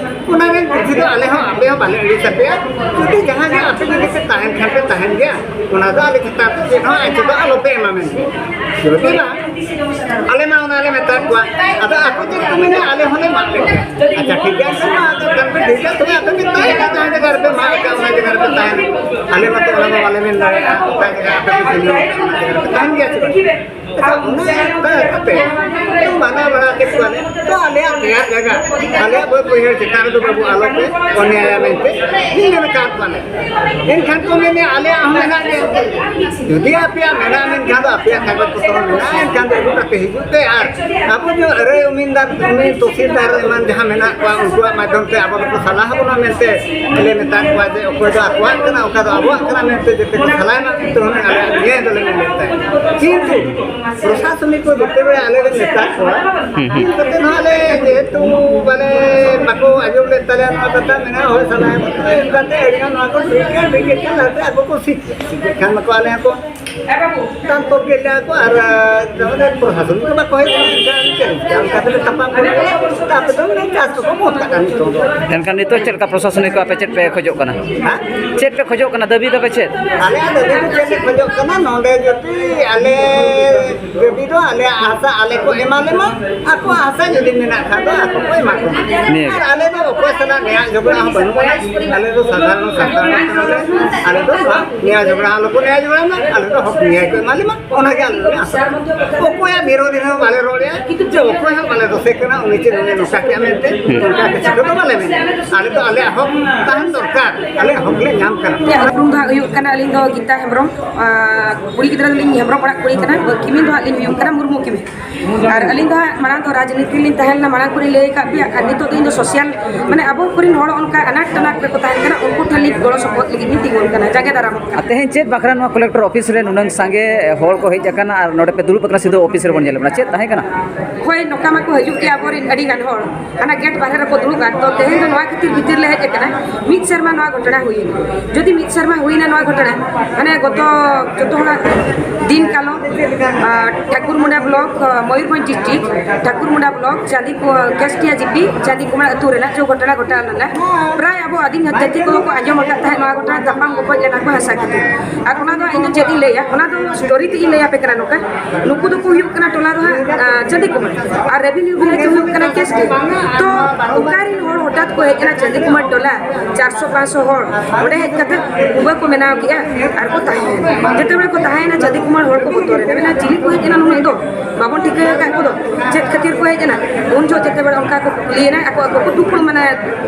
ᱚᱱᱟ ᱨᱮᱱ ᱠᱩᱥᱤ ᱫᱚ ᱟᱞᱮ ᱦᱚᱸ, ᱟᱯᱮ ᱦᱚᱸ ᱵᱟᱞᱮ ᱟᱹᱲᱤᱥ ᱟᱯᱮᱭᱟ᱾ ᱡᱩᱫᱤ ᱡᱟᱦᱟᱸ ᱜᱮ ᱟᱯᱮ ᱡᱩᱫᱤ ᱯᱮ ᱛᱟᱦᱮᱱ ᱠᱷᱟᱱ ᱯᱮ ᱛᱟᱦᱮᱱ ᱜᱮᱭᱟ, ᱚᱱᱟ ᱫᱚ ᱟᱞᱮ ᱪᱮᱛᱟᱱ ᱨᱮ ᱪᱮᱫ ᱦᱚᱸ ᱟᱸᱡᱮᱫ ᱫᱚ ᱟᱞᱚ ᱯᱮ ᱮᱢᱟ ᱢᱮᱱᱛᱮ᱾ ᱡᱩᱫᱤ ᱵᱟᱝ, ᱟᱞᱮ ᱢᱟ ᱚᱱᱟ ᱞᱮ ᱢᱮᱛᱟ ᱠᱚᱣᱟ᱾ ᱟᱫᱚ ᱟᱠᱚ ᱪᱮᱫ ᱠᱚ ᱢᱮᱱᱟ, ᱟᱞᱮ ᱦᱚᱸᱞᱮ ᱢᱟᱜ ᱞᱮ ᱜᱮᱭᱟ᱾ ᱟᱪᱪᱷᱟ, ᱴᱷᱤᱠ ᱜᱮᱭᱟ, ᱟᱪᱪᱷᱟ, ᱢᱟ ᱟᱫᱚ ᱠᱷᱟᱱ ᱯᱮ ᱴᱷᱤᱠ ᱜᱮᱭᱟ, ᱛᱚᱵᱮ ᱟᱯᱮ ᱯᱮ ᱛᱟᱦᱮᱱᱟ, ᱡᱟᱦᱟᱸ ᱡᱟᱭᱜᱟ ᱨᱮᱯᱮ ᱢᱟᱜ ᱟᱠᱟᱫ, ᱚᱱᱟ ᱡᱟᱭᱜᱟ ᱨᱮᱯᱮ ᱛᱟᱦᱮᱱᱟ᱾ ᱟᱞᱮ ᱢᱟᱛᱚ ᱚᱱᱟ ᱢᱟ ᱵᱟᱞᱮ ᱢᱮᱱ ᱫᱟᱲᱮᱭᱟᱜᱼᱟ, ᱚᱠᱟ ᱡᱟᱭᱜᱟ ᱟᱯᱮ ᱯᱮ ᱪᱤᱱᱦᱟᱹᱣ ᱟᱠᱟᱫ, ᱚᱱᱟ ᱡᱟᱭᱜᱟ ᱨᱮᱯᱮ ᱛᱟᱦᱮᱱ ᱜᱮᱭᱟ ᱥᱮ ᱵᱟᱝ? ᱟᱪᱪᱷᱟ, ᱚᱱᱟ ᱠᱟᱛᱷᱟ ᱠᱟᱛᱮ ᱢᱟᱱᱟ ᱵᱟᱲᱟ ᱠᱮᱫ ᱠᱚᱣᱟᱞᱮ᱾ ᱛᱚ ᱟᱞᱮᱭᱟᱜ ᱛᱮᱭᱟᱨ ᱡᱟᱭᱜᱟ, ᱟᱞᱮᱭᱟᱜ ᱵᱟᱹᱫᱽ ᱵᱟᱹᱭᱦᱟᱹᱲ ᱪᱮᱛᱟᱱ ᱨᱮᱫᱚ ᱵᱟᱹᱵᱩ ᱟᱞᱚ ᱯᱮ ᱚᱱᱱᱭᱟᱭᱟ ᱢᱮᱱᱛᱮ ᱤᱧ ᱢᱮᱱ ᱟᱠᱟᱫ ᱠᱚᱣᱟᱞᱮ᱾ ᱮᱱᱠᱷᱟᱱ ᱠᱚ ᱢᱮᱱᱮᱫᱼᱟ, ᱟᱞᱮᱭᱟᱜ ᱦᱚᱸ ᱢᱮᱱᱟᱜ ᱜᱮᱭᱟ᱾ ᱡᱩᱫᱤ ᱟᱯᱮᱭᱟᱜ ᱢᱮᱱᱟᱜᱼᱟ, ᱢᱮᱱᱠᱷᱟᱱ ᱫᱚ ᱟᱯᱮᱭᱟᱜ ᱠᱟᱜᱚᱡᱽ ᱯᱚᱛᱨᱚ ᱢᱮᱱᱟᱜᱼᱟ, ᱮᱱᱠᱷᱟᱱ ᱫᱚ ᱟᱹᱜᱩ ᱠᱟᱛᱮ ᱦᱤᱡᱩᱜ ᱯᱮ ᱟᱨ ᱟᱵᱚ ᱡᱮ ᱨᱟᱹᱭ ᱩᱢᱤᱱᱫᱟᱨ, ᱩᱢᱤᱱ ᱛᱚᱥᱤᱞᱫᱟᱨ ᱮᱢᱟᱱ ᱡᱟᱦᱟᱸ ᱢᱮᱱᱟᱜ ᱠᱚᱣᱟ, ᱩᱱᱠᱩᱣᱟᱜ ᱢᱟᱫᱽᱫᱷᱚᱢ ᱛᱮ ᱟᱵᱚ ᱫᱚᱠᱚ ᱥᱟᱞᱟ ᱟᱵᱚᱱᱟ ᱢᱮᱱᱛᱮ ᱞᱮ ᱢᱮᱛᱟ ᱠᱚᱣᱟ ᱡᱮ ᱚᱠᱚᱭ ᱫᱚ ᱟᱠᱚᱣᱟᱜ ᱠᱟᱱᱟ, ᱚᱠᱟ ᱫᱚ ᱟᱵᱚᱣᱟᱜ ᱠᱟᱱᱟ ᱢᱮᱱᱛᱮ ᱡᱮᱛᱮ ᱠᱚ ᱥᱟᱞᱟᱭ ᱢᱟ ᱢᱮᱱᱛᱮ ᱦᱩᱱᱟᱹᱝ ᱟᱞᱮ ᱱᱤᱭᱟᱹ ᱫᱚᱞᱮ ᱢᱮᱱ ᱞᱮᱫ ᱛᱟᱦᱮᱸᱫ᱾ ᱠᱤᱱᱛᱩ ᱯᱨᱚᱥᱟᱥᱚᱱᱤᱠ ᱠᱚ ᱡᱮᱛᱮ ᱵᱮᱲᱟ ᱟᱞᱮ ᱞᱮ ᱢᱮᱛᱟ ᱠᱚᱣᱟ, ᱦᱩᱸ, ᱦᱩᱸ᱾ ᱠᱤᱱᱛᱩ ᱱᱚᱣᱟ ᱞᱮ ᱡᱮᱦᱮᱛᱩ ᱵᱟᱞᱮ, ᱵᱟᱠᱚ ᱟᱸᱡᱚᱢ ᱞᱮᱫ ᱛᱟᱞᱮᱭᱟ ᱱᱚᱣᱟ ᱠᱟᱛᱷᱟ, ᱢᱮᱱᱟ ᱦᱳᱭ ᱥᱟᱞᱟᱭ ᱢᱟ, ᱛᱚᱵᱮ ᱚᱱᱠᱟᱛᱮ ᱟᱹᱰᱤᱜᱟᱱ ᱱᱚᱣᱟ ᱠᱚ ᱴᱷᱤᱠ ᱜᱮᱭᱟ, ᱴᱷᱤᱠ ᱜᱮᱭᱟ, ᱞᱟᱦᱟᱛᱮ ᱟᱠᱚ ᱠᱚ ᱥᱤᱠ ᱠᱮᱫ ᱠᱷᱟᱱ ᱢᱟᱠᱚ ᱟᱞᱮ ᱦᱚᱸᱠᱚ ᱛᱟᱱᱛᱚᱵ ᱠᱮᱫ ᱞᱮᱭᱟ ᱠᱚ, ᱟᱨ, ᱟᱨ ᱢᱟᱱᱮ ᱯᱨᱚᱥᱟᱥᱚᱱ ᱠᱚ ᱵᱟᱠᱚ ᱦᱮᱡ ᱞᱮᱱᱟ, ᱮᱱᱠᱷᱟᱱ ᱪᱮᱫ ᱮᱢ ᱪᱤᱠᱟᱹᱭᱟ? ᱚᱱᱠᱟ ᱛᱮᱞᱮ ᱛᱟᱯᱟᱢ ᱠᱮᱫᱟ᱾ ᱛᱟᱯᱚᱨᱮ ᱫᱚ ᱚᱱᱮ ᱪᱟᱥ ᱠᱚᱠᱚ ᱵᱚᱱᱫ ᱠᱟᱜ ᱠᱟᱱᱟ ᱱᱤᱛᱚᱝ ᱫᱚ᱾ ᱮᱱᱠᱷᱟᱱ ᱱᱤᱛᱚᱜ ᱪᱮᱫ ᱞᱮᱠᱟ ᱯᱨᱚᱥᱟᱥᱚᱱᱤᱠ ᱠᱚ ᱟᱯᱮ ᱪᱮᱫ ᱯᱮ ᱠᱷᱚᱡᱚᱜ ᱠᱟᱱᱟ? ᱦᱮᱸ? ᱪᱮᱫ ᱯᱮ ᱠᱷᱚᱡᱚᱜ ᱠᱟᱱᱟ? ᱫᱟᱹᱵᱤ ᱫᱚᱯᱮ ᱪᱮᱫ? ᱟᱞᱮᱭᱟᱜ ᱫᱟᱹᱵᱤ ᱫᱚ ᱪᱮᱫ ᱞᱮ ᱠᱷᱚᱡᱚᱜ ᱠᱟᱱᱟ? ᱱᱚᱰᱮ ᱡᱩᱫᱤ ᱟᱞᱮ ᱫᱟᱹᱵᱤ ᱫᱚ ᱟᱞᱮᱭᱟᱜ ᱦᱟᱥᱟ ᱟᱞᱮ ᱠᱚ ᱮᱢᱟ ᱞᱮ ᱢᱟ, ᱟᱠᱚᱣᱟᱜ ᱦᱟᱥᱟ ᱡᱩᱫᱤ ᱢᱮᱱᱟᱜ ᱠᱷᱟᱱ ᱫᱚ ᱟᱠᱚ ᱠᱚ ᱮᱢᱟ ᱠᱚ ᱢᱟ᱾ ᱱᱤᱭᱟᱹ ᱜᱮ᱾ ᱟᱨ ᱟᱞᱮ ᱫᱚ ᱚᱠᱚᱭ ᱥᱟᱞᱟᱜ ᱱᱮᱭᱟᱣ ᱡᱷᱚᱜᱽᱲᱟ ᱦᱚᱸ ᱵᱟᱹᱱᱩᱜ ᱟᱱᱟ᱾ ᱟᱞᱮ ᱫᱚ ᱥᱟᱫᱷᱟᱨᱚᱱ ᱥᱟᱱᱛᱟᱲ ᱦᱚᱲ ᱠᱟᱱᱟᱞᱮ᱾ ᱟᱞᱮ ᱫᱚ ᱱᱮᱭᱟᱣ ᱡᱷᱚᱜᱽᱲᱟ ᱦᱚᱸ ᱟᱞᱚ ᱠᱚ ᱱᱮᱭᱟᱣ ᱡᱷᱚᱜᱽᱲᱟ ᱢᱟ, ᱟᱞᱮ ᱫᱚ ᱦᱚᱠ ᱱᱮᱭᱟᱣ ᱠᱚ ᱮᱢᱟ ᱞᱮ ᱢᱟ, ᱚᱱᱟ ᱜᱮ ᱟᱞᱮ ᱫᱚᱞᱮ ᱟᱥᱚᱜ ᱠᱟᱱᱟ᱾ ᱚᱠᱚᱭᱟᱜ ᱵᱤᱨᱳᱫᱷ ᱨᱮᱦᱚᱸ ᱵᱟᱞᱮ ᱨᱚᱲᱮᱜᱼᱟ, ᱡᱮ ᱚᱠᱚᱭ ᱦᱚᱸ ᱵᱟᱞᱮ ᱫᱳᱥᱮ ᱠᱟᱱᱟ, ᱩᱱᱤ ᱪᱮᱫ ᱩᱱᱤ ᱱᱚᱝᱠᱟ ᱠᱮᱜᱼᱟ ᱢᱮᱱᱛᱮ, ᱚᱱᱠᱟ ᱠᱤᱪᱷᱩ ᱫᱚ ᱵᱟᱞᱮ ᱢᱮᱱᱟ᱾ ᱟᱞᱮ ᱫᱚ ᱟᱞᱮᱭᱟᱜ ᱦᱚᱠ ᱛᱟᱦᱮᱱ ᱫᱚᱨᱠᱟᱨ, ᱟᱞᱮᱭᱟᱜ ᱦᱚᱠ ᱞᱮ ᱧᱟᱢ ᱠᱟᱱᱟ᱾ ᱤᱧᱟᱹᱜ ᱩᱯᱨᱩᱢ ᱫᱚ ᱦᱟᱸᱜ ᱦᱩᱭᱩᱜ ᱠᱟᱱᱟ, ᱟᱹᱞᱤᱧ ᱫᱚ ᱜᱤᱛᱟ ᱦᱮᱢᱵᱨᱚᱢ, ᱟᱨ ᱠᱩᱲᱤ ᱜᱤᱫᱽᱨᱟᱹ ᱫᱚᱞᱤᱧ ᱦᱮᱢᱵᱨᱚᱢ ᱚᱲᱟᱜ ᱠᱩᱲᱤ ᱠᱟᱱᱟ᱾ ᱠᱤᱢᱤᱱ ᱫᱚ ᱦᱟᱸᱜ ᱞᱤᱧ ᱦᱩᱭᱩᱜ ᱠᱟᱱᱟ ᱢᱩᱨᱢᱩ ᱠᱤᱢᱤᱱ᱾ ᱟᱨ ᱟᱹᱞᱤᱧ ᱫᱚ ᱦᱟᱸᱜ ᱢᱟᱲᱟᱝ ᱫᱚ ᱨᱟᱡᱽᱱᱤᱛᱤ ᱞᱤᱧ ᱛᱟᱦᱮᱸ ᱞᱮᱱᱟ, ᱢᱟᱲᱟᱝ ᱠᱷᱚᱱᱤᱧ ᱞᱟᱹᱭ ᱟᱠᱟᱫ ᱯᱮᱭᱟ᱾ ᱟᱨ ᱱᱤᱛᱚᱜ ᱫᱚ ᱤᱧ ᱫᱚ ᱥᱳᱥᱟᱞ, ᱢᱟᱱᱮ ᱟᱵᱚ ᱠᱚᱨᱮᱱ ᱦᱚᱲ ᱚᱱᱠᱟ ᱟᱱᱟᱴ ᱛᱟᱱᱟᱴ ᱨᱮᱠᱚ ᱛᱟᱦᱮᱱ ᱠᱟᱱᱟ, ᱩᱱᱠᱩ ᱴᱷᱮᱱ ᱞᱤᱧ ᱜᱚᱲᱚ ᱥᱚᱯᱚᱦᱚᱫ ᱞᱟᱹᱜᱤᱫ ᱞᱤᱧ ᱛᱤᱸᱜᱩᱱ ᱠᱟᱱᱟ, ᱡᱟᱸᱜᱮ ᱫᱟᱨᱟᱢᱚᱜ ᱠᱟᱱᱟ᱾ ᱟᱨ ᱛᱮᱦᱮᱧ ᱪᱮᱫ ᱵᱟᱠᱷᱨᱟ ᱱᱚᱣᱟ ᱠᱚᱞᱮᱠᱴᱚᱨ ᱚᱯᱷᱤᱥ ᱨᱮ ᱱᱩᱱᱟᱹᱝ ᱥᱟᱸᱜᱮ ᱦᱚᱲ ᱠᱚ ᱦᱮᱡ ᱟᱠᱟᱱᱟ ᱟᱨ ᱱᱚᱰᱮ ᱯᱮ ᱫᱩᱲᱩᱵ ᱟᱠᱟᱱᱟ, ᱥᱤᱫᱷᱟᱹ ᱚᱯᱷᱤᱥ ᱨᱮᱵᱚᱱ ᱧᱮᱞᱮᱫ ᱵᱚᱱᱟ, ᱪᱮᱫ ᱛᱟᱦᱮᱸ ᱠᱟᱱᱟ? ᱦᱳᱭ, ᱱᱚᱝᱠᱟ ᱢᱟᱠᱚ ᱦᱤᱡᱩᱜ ᱜᱮᱭᱟ ᱟᱵᱚᱨᱮᱱ ᱟᱹᱰᱤ ᱜᱟᱱ ᱦᱚᱲ, ᱦᱟᱱᱟ ᱜᱮᱴ ᱵᱟᱦᱨᱮ ᱨᱮᱠᱚ ᱫᱩᱲᱩᱵᱼᱟ᱾ ᱛᱚ ᱛᱮᱦᱮᱧ ᱫᱚ ᱱᱚᱣᱟ ᱠᱷᱟᱹᱛᱤᱨ ᱵᱷᱤᱛᱤᱨ ᱞᱮ ᱦᱮᱡ ᱟᱠᱟᱱᱟ, ᱢᱤᱫ ᱥᱮᱨᱢᱟ ᱱᱚᱣᱟ ᱜᱷᱚᱴᱚᱱᱟ ᱦᱩᱭᱮᱱᱟ᱾ ᱡᱩᱫᱤ ᱢᱤᱫ ᱥᱮᱨᱢᱟ ᱦᱩᱭᱮᱱᱟ ᱱᱚᱣᱟ ᱜᱷᱚᱴᱚᱱᱟ, ᱢᱟᱱᱮ ᱜᱚᱛᱚ ᱡᱚᱛᱚ ᱦᱚᱲᱟᱜ ᱫᱤᱱ ᱠᱟᱞᱚᱢ, ᱟᱨ ᱴᱷᱟᱹᱠᱩᱨᱢᱩᱸᱰᱟ ᱵᱞᱚᱠ, ᱢᱚᱭᱩᱨᱵᱷᱚᱸᱡᱽ ᱰᱤᱥᱴᱨᱤᱠᱴ, ᱴᱷᱟᱹᱠᱩᱨᱢᱩᱸᱰᱟ ᱵᱞᱚᱠ, ᱪᱟᱸᱫᱤ ᱠᱚ-, ᱠᱮᱥᱴᱤᱭᱟ ᱡᱤᱯᱤ, ᱪᱟᱸᱫᱤ ᱠᱩᱢᱟᱨ ᱟᱹᱛᱩ ᱨᱮᱱᱟᱜ ᱡᱮ ᱜᱷᱚᱴᱚᱱᱟ ᱜᱷᱚᱴᱟᱣ ᱞᱮᱱᱟ, ᱯᱨᱟᱭ ᱟᱵᱚ ᱟᱹᱫᱤᱢ ᱡᱟᱹᱛᱤ ᱠᱚᱫᱚ ᱠᱚ ᱟᱸᱡᱚᱢ ᱟᱠᱟᱫ ᱛᱟᱦᱮᱸᱫ ᱱᱚᱣᱟ ᱜᱷᱚᱴᱚᱱᱟ, ᱛᱟᱯᱟᱢ ᱜᱚᱯᱚᱡ ᱞᱮᱱᱟ ᱠᱚ ᱦᱟᱥᱟ ᱠᱷᱟᱹᱛᱤᱨ᱾ ᱟᱨ ᱚᱱᱟ ᱫᱚ ᱤᱧ ᱫᱚ ᱪᱮᱫ ᱤᱧ ᱞᱟᱹᱭᱟ, ᱚᱱᱟ ᱫᱚ ᱥᱴᱳᱨᱤ ᱛᱮ ᱤᱧ ᱞᱟᱹᱭ ᱟᱯᱮ ᱠᱟᱱᱟ ᱱᱚᱝᱠᱟ, ᱱᱩᱠᱩ ᱫᱚᱠᱚ ᱦᱩᱭᱩᱜ ᱠᱟᱱᱟ ᱴᱚᱞᱟ ᱫᱚ ᱦᱟᱸᱜ, ᱟᱸ, ᱪᱟᱸᱫᱤ ᱠᱩᱢᱟᱨ, ᱟᱨ ᱨᱮᱵᱷᱮᱱᱤᱭᱩ ᱵᱷᱤᱞᱮᱡᱽ ᱫᱚ ᱦᱩᱭᱩᱜ ᱠᱟᱱᱟ ᱠᱮᱥᱴᱤ᱾ ᱛᱚ ᱚᱠᱟ ᱨᱮᱱ ᱦᱚᱲ ᱦᱚᱴᱟᱛ ᱠᱚ ᱦᱮᱡ ᱮᱱᱟ ᱪᱟᱸᱫᱤ ᱠᱩᱢᱟᱨ ᱴᱚᱞᱟ, ᱪᱟᱨᱥᱚ ᱯᱟᱸᱪᱥᱚ ᱦᱚᱲ ᱚᱸᱰᱮ ᱦᱮᱡ ᱠᱟᱛᱮ ᱠᱩᱵᱟᱹ ᱠᱚ ᱵᱮᱱᱟᱣ ᱠᱮᱜᱼᱟ ᱟᱨ ᱠᱚ ᱛᱟᱦᱮᱸᱭᱮᱱᱟ᱾ ᱡᱮᱛᱮ ᱵᱮᱲᱟ ᱠᱚ ᱛᱟᱦᱮᱸᱭᱮᱱᱟ, ᱪᱟᱸᱫᱤ ᱠᱩᱢᱟᱨ ᱦᱚᱲ ᱠᱚ ᱵᱚᱛᱚᱨᱮᱱᱟ, ᱢᱮᱱᱟ, "ᱪᱤᱞᱤ ᱠᱚ ᱦᱮᱡ ᱮᱱᱟ ᱱᱩᱱᱟᱹᱜ ᱫᱚ? ᱵᱟᱵᱚᱱ ᱴᱷᱤᱠᱟᱹ ᱟᱠᱟᱫ ᱠᱚᱫᱚ, ᱪᱮᱫ ᱠᱷᱟᱹᱛᱤᱨ ᱠᱚ ᱦᱮᱡ ᱮᱱᱟ?" ᱩᱱ ᱡᱚᱦᱚᱜ ᱡᱮᱛᱮ ᱵᱮᱲᱟ ᱚᱱᱠᱟ ᱠᱚ ᱠᱩᱞᱤᱭᱮᱱᱟ, ᱟᱠᱚ ᱟᱠᱚ ᱠᱚ ᱫᱩᱯᱲᱩᱵ, ᱢᱟᱱᱮ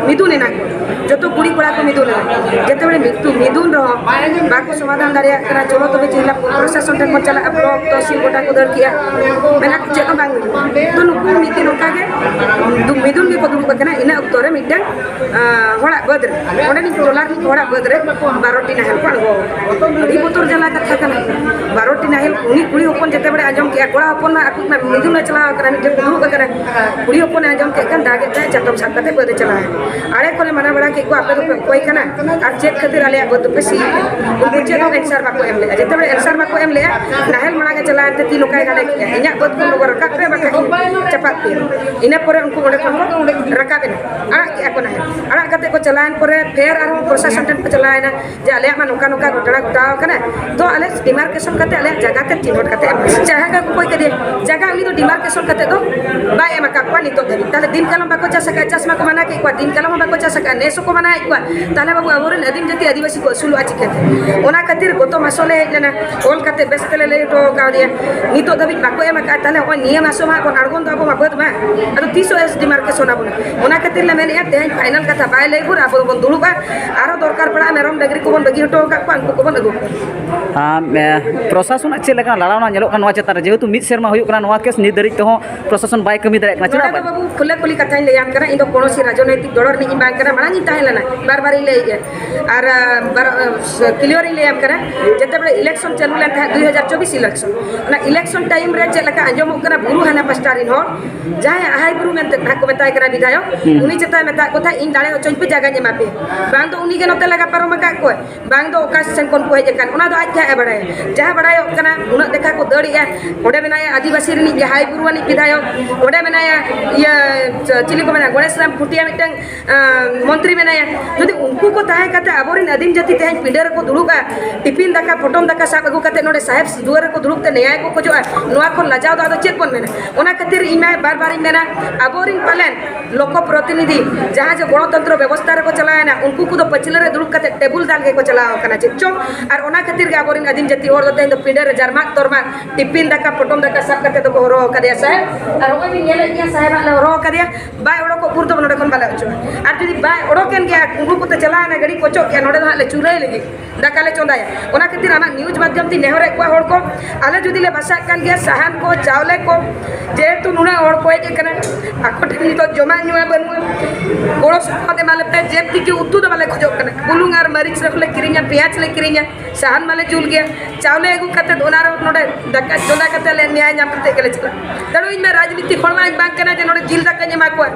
ᱢᱤᱫᱩᱱ ᱮᱱᱟ ᱠᱚ᱾ ᱡᱚᱛᱚ ᱠᱩᱲᱤ ᱠᱚᱲᱟ ᱠᱚ ᱢᱤᱫᱩᱱ ᱮᱱᱟ᱾ ᱡᱮᱛᱮ ᱵᱮᱲᱟ ᱢᱤᱫᱩᱱ, ᱢᱤᱫᱩᱱ ᱨᱮᱦᱚᱸ ᱵᱟᱠᱚ ᱥᱚᱢᱟᱫᱷᱟᱱ ᱫᱟᱲᱮᱭᱟᱜ ᱠᱟᱱᱟ, ᱪᱚᱞᱚ ᱛᱚᱵᱮ ᱪᱮᱫ ᱯᱨᱚᱥᱟᱥᱚᱱ ᱴᱷᱮᱱ ᱠᱚ ᱪᱟᱞᱟᱜᱼᱟ, ᱵᱞᱚᱠ ᱛᱚᱦᱥᱤᱞ ᱜᱚᱴᱟ ᱠᱚ ᱫᱟᱹᱲ ᱠᱮᱜᱼᱟ, ᱢᱮᱱᱟ ᱠᱚ ᱪᱮᱫ ᱦᱚᱸ ᱵᱟᱝ ᱦᱩᱭᱩᱜᱼᱟ᱾ ᱛᱚ ᱱᱩᱠᱩ ᱢᱤᱫ ᱫᱤᱱ ᱱᱚᱝᱠᱟ ᱜᱮ ᱫᱩ- ᱢᱤᱫᱩᱱ ᱜᱮᱠᱚ ᱫᱩᱲᱩᱵ ᱟᱠᱟᱱᱟ᱾ ᱤᱱᱟᱹ ᱚᱠᱛᱚ ᱨᱮ ᱢᱤᱫᱴᱟᱝ, ᱟᱸ, ᱦᱚᱲᱟᱜ ᱵᱟᱹᱫᱽ ᱨᱮ, ᱚᱸᱰᱮᱱᱤᱡ ᱴᱚᱞᱟ ᱨᱤᱱᱤᱡ ᱦᱚᱲᱟᱜ ᱵᱟᱹᱫᱽ ᱨᱮ ᱵᱟᱨᱚ ᱴᱤ ᱱᱟᱦᱮᱞ ᱠᱚ ᱟᱬᱜᱚ ᱟᱠᱟᱫᱟ᱾ ᱟᱹᱰᱤ ᱵᱚᱛᱚᱨ ᱡᱟᱞᱟ ᱠᱟᱛᱷᱟ ᱠᱟᱱᱟ᱾ ᱵᱟᱨᱚ ᱴᱤ ᱱᱟᱦᱮᱞ, ᱩᱱᱤ ᱠᱩᱲᱤ ᱦᱚᱯᱚᱱ ᱡᱮᱛᱮ ᱵᱮᱲᱮ ᱟᱸᱡᱚᱢ ᱠᱮᱜᱼᱟ, ᱠᱚᱲᱟ ᱦᱚᱯᱚᱱ ᱢᱟ ᱟᱠᱚ ᱢᱟ ᱢᱤᱫᱩᱱ ᱮ ᱪᱟᱞᱟᱣ ᱟᱠᱟᱱᱟ, ᱢᱤᱫᱴᱮᱱ ᱠᱚ ᱫᱩᱲᱩᱵ ᱟᱠᱟᱱᱟ, ᱠᱩᱲᱤ ᱦᱚᱯᱚᱱᱮ ᱟᱸᱡᱚᱢ ᱠᱮᱫ ᱠᱷᱟᱱ ᱫᱟᱜ ᱮᱫ ᱛᱟᱦᱮᱸᱫ, ᱪᱟᱛᱚᱢ ᱥᱟᱵ ᱠᱟᱛᱮ ᱵᱟᱹᱫᱽ ᱮ ᱪᱟᱞᱟᱣ ᱮᱱᱟ᱾ ᱟᱲᱮ ᱠᱚᱨᱮ ᱢᱟᱱᱟ ᱵᱟᱲᱟ ᱠᱮᱫ ᱠᱚᱣᱟ, "ᱟᱯᱮ ᱫᱚᱯᱮ ᱚᱠᱚᱭ ᱠᱟᱱᱟ ᱟᱨ ᱪᱮᱫ ᱠᱷᱟᱹᱛᱤᱨ ᱟᱞᱮᱭᱟᱜ ᱵᱟᱹᱫᱽ ᱫᱚᱯᱮ ᱥᱤᱭᱮᱫᱼᱟ?" ᱩᱱᱠᱩ ᱪᱮᱫ ᱦᱚᱸ ᱮᱱᱥᱟᱨ ᱵᱟᱠᱚ ᱮᱢ ᱞᱮᱫᱼᱟ᱾ ᱡᱮᱛᱮ ᱵᱮᱲᱮ ᱮᱱᱥᱟᱨ ᱵᱟᱠᱚ ᱮᱢ ᱞᱮᱫᱼᱟ, ᱱᱟᱦᱮᱞ ᱢᱟᱲᱟᱝ ᱮ ᱪᱟᱞᱟᱣ ᱮᱱᱛᱮ ᱛᱤ ᱱᱚᱝᱠᱟᱭ ᱜᱟᱞᱮ ᱠᱮᱫᱼᱟ, "ᱤᱧᱟᱹᱜ ᱵᱟᱹᱫᱽ ᱠᱷᱚᱱ ᱞᱚᱜᱚᱱ ᱨᱟᱠᱟᱵ ᱯᱮ, ᱵᱟᱠᱷᱟᱡ ᱤᱧ ᱪᱟᱯᱟᱫ ᱯᱮᱭᱟ᱾" ᱤᱱᱟᱹ ᱯᱚᱨᱮ ᱩᱱᱠᱩ ᱚᱸᱰᱮ ᱠᱷᱚᱱ ᱠᱚ ᱨᱟᱠᱟᱵ ᱮᱱᱟ, ᱟᱲᱟᱜ ᱠᱮᱫᱼᱟ ᱠᱚ ᱱᱟᱦᱮᱞ᱾ ᱟᱲᱟᱜ ᱠᱟᱛᱮ ᱠᱚ ᱪᱟᱞᱟᱣᱮᱱ ᱯᱚᱨᱮ ᱯᱷᱮᱨ ᱟᱨᱦᱚᱸ ᱯᱨᱚᱥᱟᱥᱚᱱ ᱴᱷᱮᱱ ᱠᱚ ᱪᱟᱞᱟᱣᱮᱱᱟ ᱡᱮ, "ᱟᱞᱮᱭᱟᱜ ᱢᱟ ᱱᱚᱝᱠᱟ ᱱᱚᱝᱠᱟ ᱜᱷᱚᱴᱚᱱᱟ ᱜᱷᱚᱴᱟᱣ ᱟᱠᱟᱱᱟ, ᱛᱚ ᱟᱞᱮ ᱰᱤᱢᱟᱨᱠᱮᱥᱚᱱ ᱠᱟᱛᱮ ᱟᱞᱮᱭᱟᱜ ᱡᱟᱭᱜᱟ ᱛᱮ ᱪᱤᱱᱦᱟᱹᱣ ᱠᱟᱛᱮ ᱮᱢ ᱯᱮ᱾" ᱡᱟᱭᱜᱟ ᱠᱚ ᱠᱚᱭ ᱠᱮᱫᱮᱭᱟ, ᱡᱟᱭᱜᱟ ᱩᱱᱤ ᱫᱚ ᱰᱤᱢᱟᱨᱠᱮᱥᱚᱱ ᱠᱟᱛᱮ ᱫᱚ ᱵᱟᱭ ᱮᱢ ᱟᱠᱟᱫ ᱠᱚᱣᱟ ᱱᱤᱛᱚᱜ ᱫᱷᱟᱹᱵᱤᱡ᱾ ᱛᱟᱦᱞᱮ ᱫᱤᱱ ᱠᱟᱞᱚᱢ ᱵᱟᱠᱚ ᱪᱟᱥ ᱟᱠᱟᱫᱼᱟ, ᱪᱟᱥ ᱢᱟᱠᱚ ᱢᱟᱱᱟ ᱠᱮᱫ ᱠᱚᱣᱟ, ᱫᱤᱱ ᱠᱟᱞᱚᱢ ᱦᱚᱸ ᱵᱟᱠᱚ ᱪᱟᱥ ᱟᱠᱟᱫᱼᱟ, ᱱᱮᱥ ᱦᱚᱸᱠᱚ ᱢᱟᱱᱟᱭᱮᱫ ᱠᱚᱣᱟ, ᱛᱟᱦᱞᱮ ᱵᱟᱹᱵᱩ ᱟᱵᱚᱨᱮᱱ ᱟᱹᱫᱤᱢ ᱡᱟᱹᱛᱤ ᱟᱹᱫᱤᱵᱟᱹᱥᱤ ᱠᱚ ᱟᱹᱥᱩᱞᱚᱜᱼᱟ ᱪᱤᱠᱟᱹᱛᱮ? ᱚᱱᱟ ᱠᱷᱟᱹᱛᱤᱨ ᱜᱚᱛᱚ ᱢᱟᱥ ᱦᱚᱸᱞᱮ ᱦᱮᱡ ᱞᱮᱱᱟ, ᱚᱞ ᱠᱟᱛᱮ ᱵᱮᱥ ᱛᱮᱞᱮ ᱞᱟᱹᱭ ᱦᱚᱴᱚ ᱠᱟᱣᱫᱮᱭᱟ, ᱱᱤᱛᱚᱜ ᱫᱷᱟᱹᱵᱤᱡ ᱵᱟᱠᱚ ᱮᱢ ᱟᱠᱟᱫᱼᱟ᱾ ᱛᱟᱦᱞᱮ ᱱᱚᱜᱼᱚᱭ ᱱᱤᱭᱟᱹ ᱢᱟᱥ ᱦᱚᱸ ᱦᱟᱸᱜ ᱵᱚᱱ ᱟᱬᱜᱚᱱ ᱫᱚ ᱟᱵᱚ ᱢᱟ ᱵᱟᱹᱫᱽ ᱢᱟ, ᱟᱫᱚ ᱛᱤᱥᱚᱜ ᱮ ᱰᱤᱢᱟᱨᱠᱮᱥᱚᱱ ᱟᱵᱚᱱᱟ? ᱚᱱᱟ ᱠᱷᱟᱹᱛᱤᱨ ᱞᱮ ᱢᱮᱱᱮᱫᱼᱟ, ᱛᱮᱦᱮᱧ ᱯᱷᱟᱭᱱᱟᱞ ᱠᱟᱛᱷᱟ ᱵᱟᱭ ᱞᱟᱹᱭ ᱵᱷᱳᱨ ᱟᱵᱚ ᱫᱚᱵᱚᱱ ᱫᱩᱲᱩᱵᱼᱟ, ᱟᱨᱦᱚᱸ ᱫᱚᱨᱠᱟᱨ ᱯᱟᱲᱟᱜᱼᱟ, ᱢᱮᱨᱚᱢ ᱰᱟᱹᱝᱨᱤ ᱠᱚᱵᱚᱱ ᱵᱟᱹᱜᱤ ᱦᱚᱴᱚ ᱟᱠᱟᱫ ᱠᱚᱣᱟ, ᱩᱱᱠᱩ ᱠᱚᱵᱚᱱ ᱟᱹᱜᱩ ᱠᱚᱣᱟ᱾ ᱟᱢ, ᱮ, ᱯᱨᱚᱥᱟᱥᱚᱱᱟᱜ ᱪᱮᱫ ᱞᱮᱠᱟᱱᱟᱜ ᱞᱟᱲᱟᱣᱱᱟ ᱧᱮᱞᱚᱜ ᱠᱟᱱᱟ ᱱᱚᱣᱟ ᱪᱮᱛᱟᱱ ᱨᱮ? ᱡᱮᱦᱮᱛᱩ ᱢᱤᱫ ᱥᱮᱨᱢᱟ ᱦᱩᱭᱩᱜ ᱠᱟᱱᱟ ᱱᱚᱣᱟ ᱠᱮᱥ, ᱱᱤᱛ ᱫᱷᱟᱹᱨᱤᱡ ᱛᱮᱦᱚᱸ ᱯᱨᱚᱥᱟᱥᱚᱱ ᱵᱟᱭ ᱠᱟᱹᱢᱤ ᱫᱟᱲᱮᱭᱟᱜ ᱠᱟᱱᱟ᱾ ᱱᱚᱰᱮ ᱪᱮᱫᱟᱜ ᱫᱚ ᱵᱟᱭ? ᱵᱟᱹᱵᱩ, ᱠᱷᱩᱞᱟᱹ ᱠᱷᱩᱞᱤ ᱠᱟᱛᱷᱟᱧ ᱞᱟᱹᱭᱟᱢ ᱠᱟᱱᱟ, ᱤᱧ ᱫᱚ ᱠᱳᱱᱳ ᱥᱤ ᱨᱟᱡᱚᱱᱳᱭᱛᱤᱠ ᱫᱚᱞ ᱨᱤᱱᱤᱡ ᱤᱧ ᱵᱟᱝ ᱠᱟᱱᱟ, ᱢᱟᱲᱟᱝ ᱤᱧ ᱛᱟᱦᱮᱸ ᱞᱮᱱᱟ, ᱵᱟᱨ ᱵᱟᱨ ᱤᱧ ᱞᱟᱹᱭᱮᱫᱼᱟ᱾ ᱟᱨ, ᱟᱨ, ᱵᱟᱨ, ᱠᱞᱤᱭᱟᱨ ᱤᱧ ᱞᱟᱹᱭᱟᱢ ᱠᱟᱱᱟ, ᱡᱮᱛᱮ ᱵᱮᱲᱮ ᱤᱞᱮᱠᱥᱚᱱ ᱪᱟᱹᱞᱩ ᱞᱮᱱ ᱛᱟᱦᱮᱸᱫ, ᱫᱩᱭ ᱦᱟᱡᱟᱨ ᱪᱚᱵᱵᱤᱥ ᱤᱞᱮᱠᱥᱚᱱ, ᱚᱱᱟ ᱤᱞᱮᱠᱥᱚᱱ ᱴᱟᱭᱤᱢ ᱨᱮ ᱪᱮᱫ ᱞᱮᱠᱟ ᱟᱸᱡᱚᱢᱚᱜ ᱠᱟᱱᱟ, ᱵᱩᱨᱩ ᱦᱟᱱᱟ ᱯᱟᱥᱴᱟ ᱨᱤᱱ ᱦᱚᱲ, ᱡᱟᱦᱟᱸᱭ ᱟᱦᱟᱭ ᱵᱩᱨᱩ ᱢᱮᱱᱛᱮ ᱱᱟᱦᱟᱜ ᱠᱚ ᱢᱮᱛᱟᱭ ᱠᱟᱱᱟ ᱵᱤᱫᱷᱟᱭᱚᱠ, ᱦᱩᱸ᱾ ᱩᱱᱤ ᱪᱮᱛᱟᱱ ᱢᱮᱛᱟᱜ ᱠᱚ ᱛᱟᱦᱮᱸᱫ, "ᱤᱧ ᱫᱟᱲᱮ ᱦᱚᱪᱚᱧ ᱯᱮ, ᱡᱟᱭᱜᱟᱧ ᱮᱢᱟ ᱯᱮᱭᱟ᱾" ᱵᱟᱝ ᱫᱚ ᱩᱱᱤ ᱜᱮ ᱱᱚᱛᱮ ᱞᱟᱜᱟ ᱯᱟᱨᱚᱢ ᱟᱠᱟᱫ ᱠᱚᱣᱟᱭ, ᱵᱟᱝ ᱫᱚ ᱚᱠᱟ ᱥᱮᱱ ᱠᱷᱚᱱ ᱠᱚ ᱦᱮᱡ ᱟᱠᱟᱱ, ᱚᱱᱟ ᱫᱚ ᱟᱡ ᱜᱮ ᱦᱟᱸᱜ ᱮ ᱵᱟᱲᱟᱭᱟ᱾ ᱡᱟᱦᱟᱸ ᱵᱟᱲᱟᱭᱚᱜ ᱠᱟᱱᱟ, ᱩᱱᱟᱹᱜ ᱞᱮᱠᱟ ᱠᱚ ᱫᱟᱹᱲᱮᱜᱼᱟ, ᱚᱸᱰᱮ ᱢᱮᱱᱟᱭᱟ ᱟᱹᱫᱤᱵᱟᱹᱥᱤ ᱨᱤᱱᱤᱡ ᱡᱟᱦᱟᱸᱭ ᱵᱩᱨᱩ ᱟᱹᱱᱤᱡ ᱵᱤᱫᱷᱟᱭᱚᱠ, ᱚᱸᱰᱮ ᱢᱮᱱᱟᱭᱟ ᱤᱭᱟᱹ, ᱪᱤᱞᱤ ᱠᱚ ᱢᱮᱱᱟ, ᱜᱚᱬᱮᱥ ᱨᱟᱢ ᱠᱷᱩᱴᱤᱭᱟ ᱢᱤᱫᱴᱟᱝ, ᱟᱸ, ᱢᱚᱱᱛᱨᱤ ᱢᱮᱱᱟᱭᱟ᱾ ᱡᱩᱫᱤ ᱩᱱᱠᱩ ᱠᱚ ᱛᱟᱦᱮᱸ ᱠᱟᱛᱮ ᱟᱵᱚᱨᱮᱱ ᱟᱹᱫᱤᱢ ᱡᱟᱹᱛᱤ ᱛᱮᱦᱮᱧ ᱯᱤᱸᱰᱟᱹ ᱨᱮᱠᱚ ᱫᱩᱲᱩᱵᱼᱟ, ᱴᱤᱯᱤᱱ ᱫᱟᱠᱟ, ᱯᱚᱴᱚᱢ ᱫᱟᱠᱟ ᱥᱟᱵ ᱟᱹᱜᱩ ᱠᱟᱛᱮ ᱱᱚᱰᱮ ᱥᱟᱦᱮᱵᱽ ᱫᱩᱣᱟᱹᱨ ᱨᱮᱠᱚ ᱫᱩᱲᱩᱵ ᱛᱮ ᱱᱮᱭᱟᱭ ᱠᱚ ᱠᱷᱚᱡᱚᱜᱼᱟ, ᱱᱚᱣᱟ ᱠᱷᱚᱱ ᱞᱟᱡᱟᱣ ᱫᱚ ᱟᱫᱚ ᱪᱮᱫ ᱵᱚᱱ ᱢᱮᱱᱟ? ᱚᱱᱟ ᱠᱷᱟᱹᱛᱤᱨ ᱤᱧ ᱢᱟ ᱵᱟᱨ ᱵᱟᱨᱤᱧ ᱢᱮᱱᱟ, ᱟᱵᱚᱨᱮᱱ ᱯᱟᱞᱮᱱ ᱞᱳᱠᱚ ᱯᱨᱚᱛᱤᱱᱤᱫᱷᱤ, ᱡᱟᱦᱟᱸ ᱡᱮ ᱜᱚᱬᱚᱛᱚᱱᱛᱨᱚ ᱵᱮᱵᱚᱥᱛᱷᱟ ᱨᱮᱠᱚ ᱪᱟᱞᱟᱣᱮᱱᱟ, ᱩᱱᱠᱩ ᱠᱚᱫᱚ ᱯᱟᱹᱪᱷᱞᱟᱹ ᱨᱮ ᱫᱩᱲᱩᱵ ᱠᱟᱛᱮ ᱴᱮᱵᱩᱞ ᱫᱟᱞ ᱜᱮᱠᱚ ᱪᱟᱞᱟᱣ ᱟᱠᱟᱱᱟ ᱪᱮᱫ ᱪᱚᱝ᱾ ᱟᱨ ᱚᱱᱟ ᱠᱷᱟᱹᱛᱤᱨ ᱜᱮ ᱟᱵᱚᱨᱮᱱ ᱟᱹᱫᱤᱢ ᱡᱟᱹᱛᱤ ᱦᱚᱲ ᱫᱚ ᱛᱮᱦᱮᱧ ᱫᱚ ᱯᱤᱸᱰᱟᱹ ᱨᱮ ᱡᱟᱨᱢᱟᱜ ᱛᱚᱨᱢᱟᱜ ᱴᱤᱯᱤᱱ ᱫᱟᱠᱟ, ᱯᱚᱴᱚᱢ ᱫᱟᱠᱟ ᱥᱟᱵ ᱠᱟᱛᱮ ᱫᱚᱠᱚ ᱦᱚᱨᱦᱚ ᱟᱠᱟᱫᱮᱭᱟ ᱥᱟᱦᱮᱵᱽ᱾ ᱟᱨ ᱱᱚᱜᱼᱚᱭ ᱵᱤᱱ ᱧᱮᱞᱮᱫ ᱜᱮᱭᱟ, ᱥᱟᱦᱮᱵᱟᱜ ᱞᱮ ᱦᱚᱨᱦᱚ ᱟᱠᱟᱫᱮᱭᱟ, ᱵᱟᱭ ᱚᱰᱚᱠᱚᱜ ᱵᱷᱳᱨ ᱫᱚ ᱱᱚᱰᱮ ᱠᱷᱚᱱ ᱵᱟᱞᱮ ᱚᱪᱚᱜᱼᱟ᱾ ᱟᱨ ᱡᱩᱫᱤ ᱵᱟᱭ ᱚᱰᱚᱠᱮᱱ ᱜᱮᱭᱟ, ᱠᱩᱸᱵᱽᱲᱩ ᱠᱚᱛᱮ ᱪᱟᱞᱟᱣᱮᱱᱟ, ᱜᱟᱹᱰᱤ ᱠᱚ ᱚᱪᱚᱜ ᱠᱮᱜᱼᱟ, ᱱᱚᱰᱮ ᱫᱚ ᱦᱟᱸᱜ ᱞᱮ ᱪᱩᱞᱦᱟᱹᱭ ᱞᱟᱹᱜᱤᱫ ᱫᱟᱠᱟ ᱞᱮ ᱪᱚᱸᱫᱟᱭᱟ᱾ ᱚᱱᱟ ᱠᱷᱟᱹᱛᱤᱨ ᱟᱢᱟᱜ ᱱᱤᱭᱩᱡᱽ ᱢᱟᱫᱽᱫᱷᱚᱢ ᱛᱮᱧ ᱱᱮᱦᱚᱨᱮᱫ ᱠᱚᱣᱟ ᱦᱚᱲ ᱠᱚ, ᱟᱞᱮ ᱡᱩᱫᱤ ᱞᱮ ᱵᱟᱥᱟᱜ ᱠᱟᱱ ᱜᱮᱭᱟ, ᱥᱟᱦᱟᱱ ᱠᱚ, ᱪᱟᱣᱞᱮ ᱠᱚ, ᱡᱮᱦᱮᱛᱩ ᱱᱩᱱᱟᱹᱜ ᱦᱚᱲ ᱠᱚ ᱦᱮᱡ ᱟᱠᱟᱱᱟ, ᱟᱠᱚ ᱴᱷᱮᱱ ᱱᱤᱛᱚᱜ ᱡᱚᱢᱟᱜ ᱧᱩᱣᱟᱜ ᱵᱟᱹᱱᱩᱜᱼᱟ, ᱜᱚᱲᱚ ᱥᱚᱯᱚᱦᱚᱫ ᱮᱢᱟ ᱞᱮᱯᱮ᱾ ᱡᱮᱢᱛᱤ ᱠᱤ ᱩᱛᱩ ᱫᱚ ᱵᱟᱞᱮ ᱠᱷᱚᱡᱚᱜ ᱠᱟᱱᱟ, ᱵᱩᱞᱩᱝ ᱟᱨ ᱢᱟᱹᱨᱤᱪ ᱨᱮᱦᱚᱸ ᱞᱮ ᱠᱤᱨᱤᱧᱟ, ᱯᱮᱸᱭᱟᱡᱽ ᱞᱮ ᱠᱤᱨᱤᱧᱟ, ᱥᱟᱦᱟᱱ ᱢᱟᱞᱮ ᱡᱩᱞ ᱜᱮᱭᱟ, ᱪᱟᱣᱞᱮ ᱟᱹᱜᱩ ᱠᱟᱛᱮ ᱚᱱᱟ ᱨᱮᱦᱚᱸ ᱱᱚᱰᱮ ᱫᱟᱠᱟ ᱪᱚᱸᱫᱟ ᱠᱟᱛᱮ ᱞᱮ ᱱᱮᱭᱟᱭ ᱧᱟᱢ ᱠᱟᱛᱮ ᱜᱮᱞᱮ ᱪᱟᱞᱟᱜᱼᱟ᱾ ᱛᱮᱬᱩ ᱤᱧ ᱢᱟ ᱨᱟᱡᱽᱱᱤᱛᱤ ᱦᱚᱲ ᱢᱟ ᱤᱧ ᱵᱟᱝ ᱠᱟᱱᱟ ᱡᱮ ᱱᱚᱰᱮ ᱡᱤᱞ ᱫᱟᱠᱟᱧ ᱮᱢᱟ ᱠᱚᱣᱟ᱾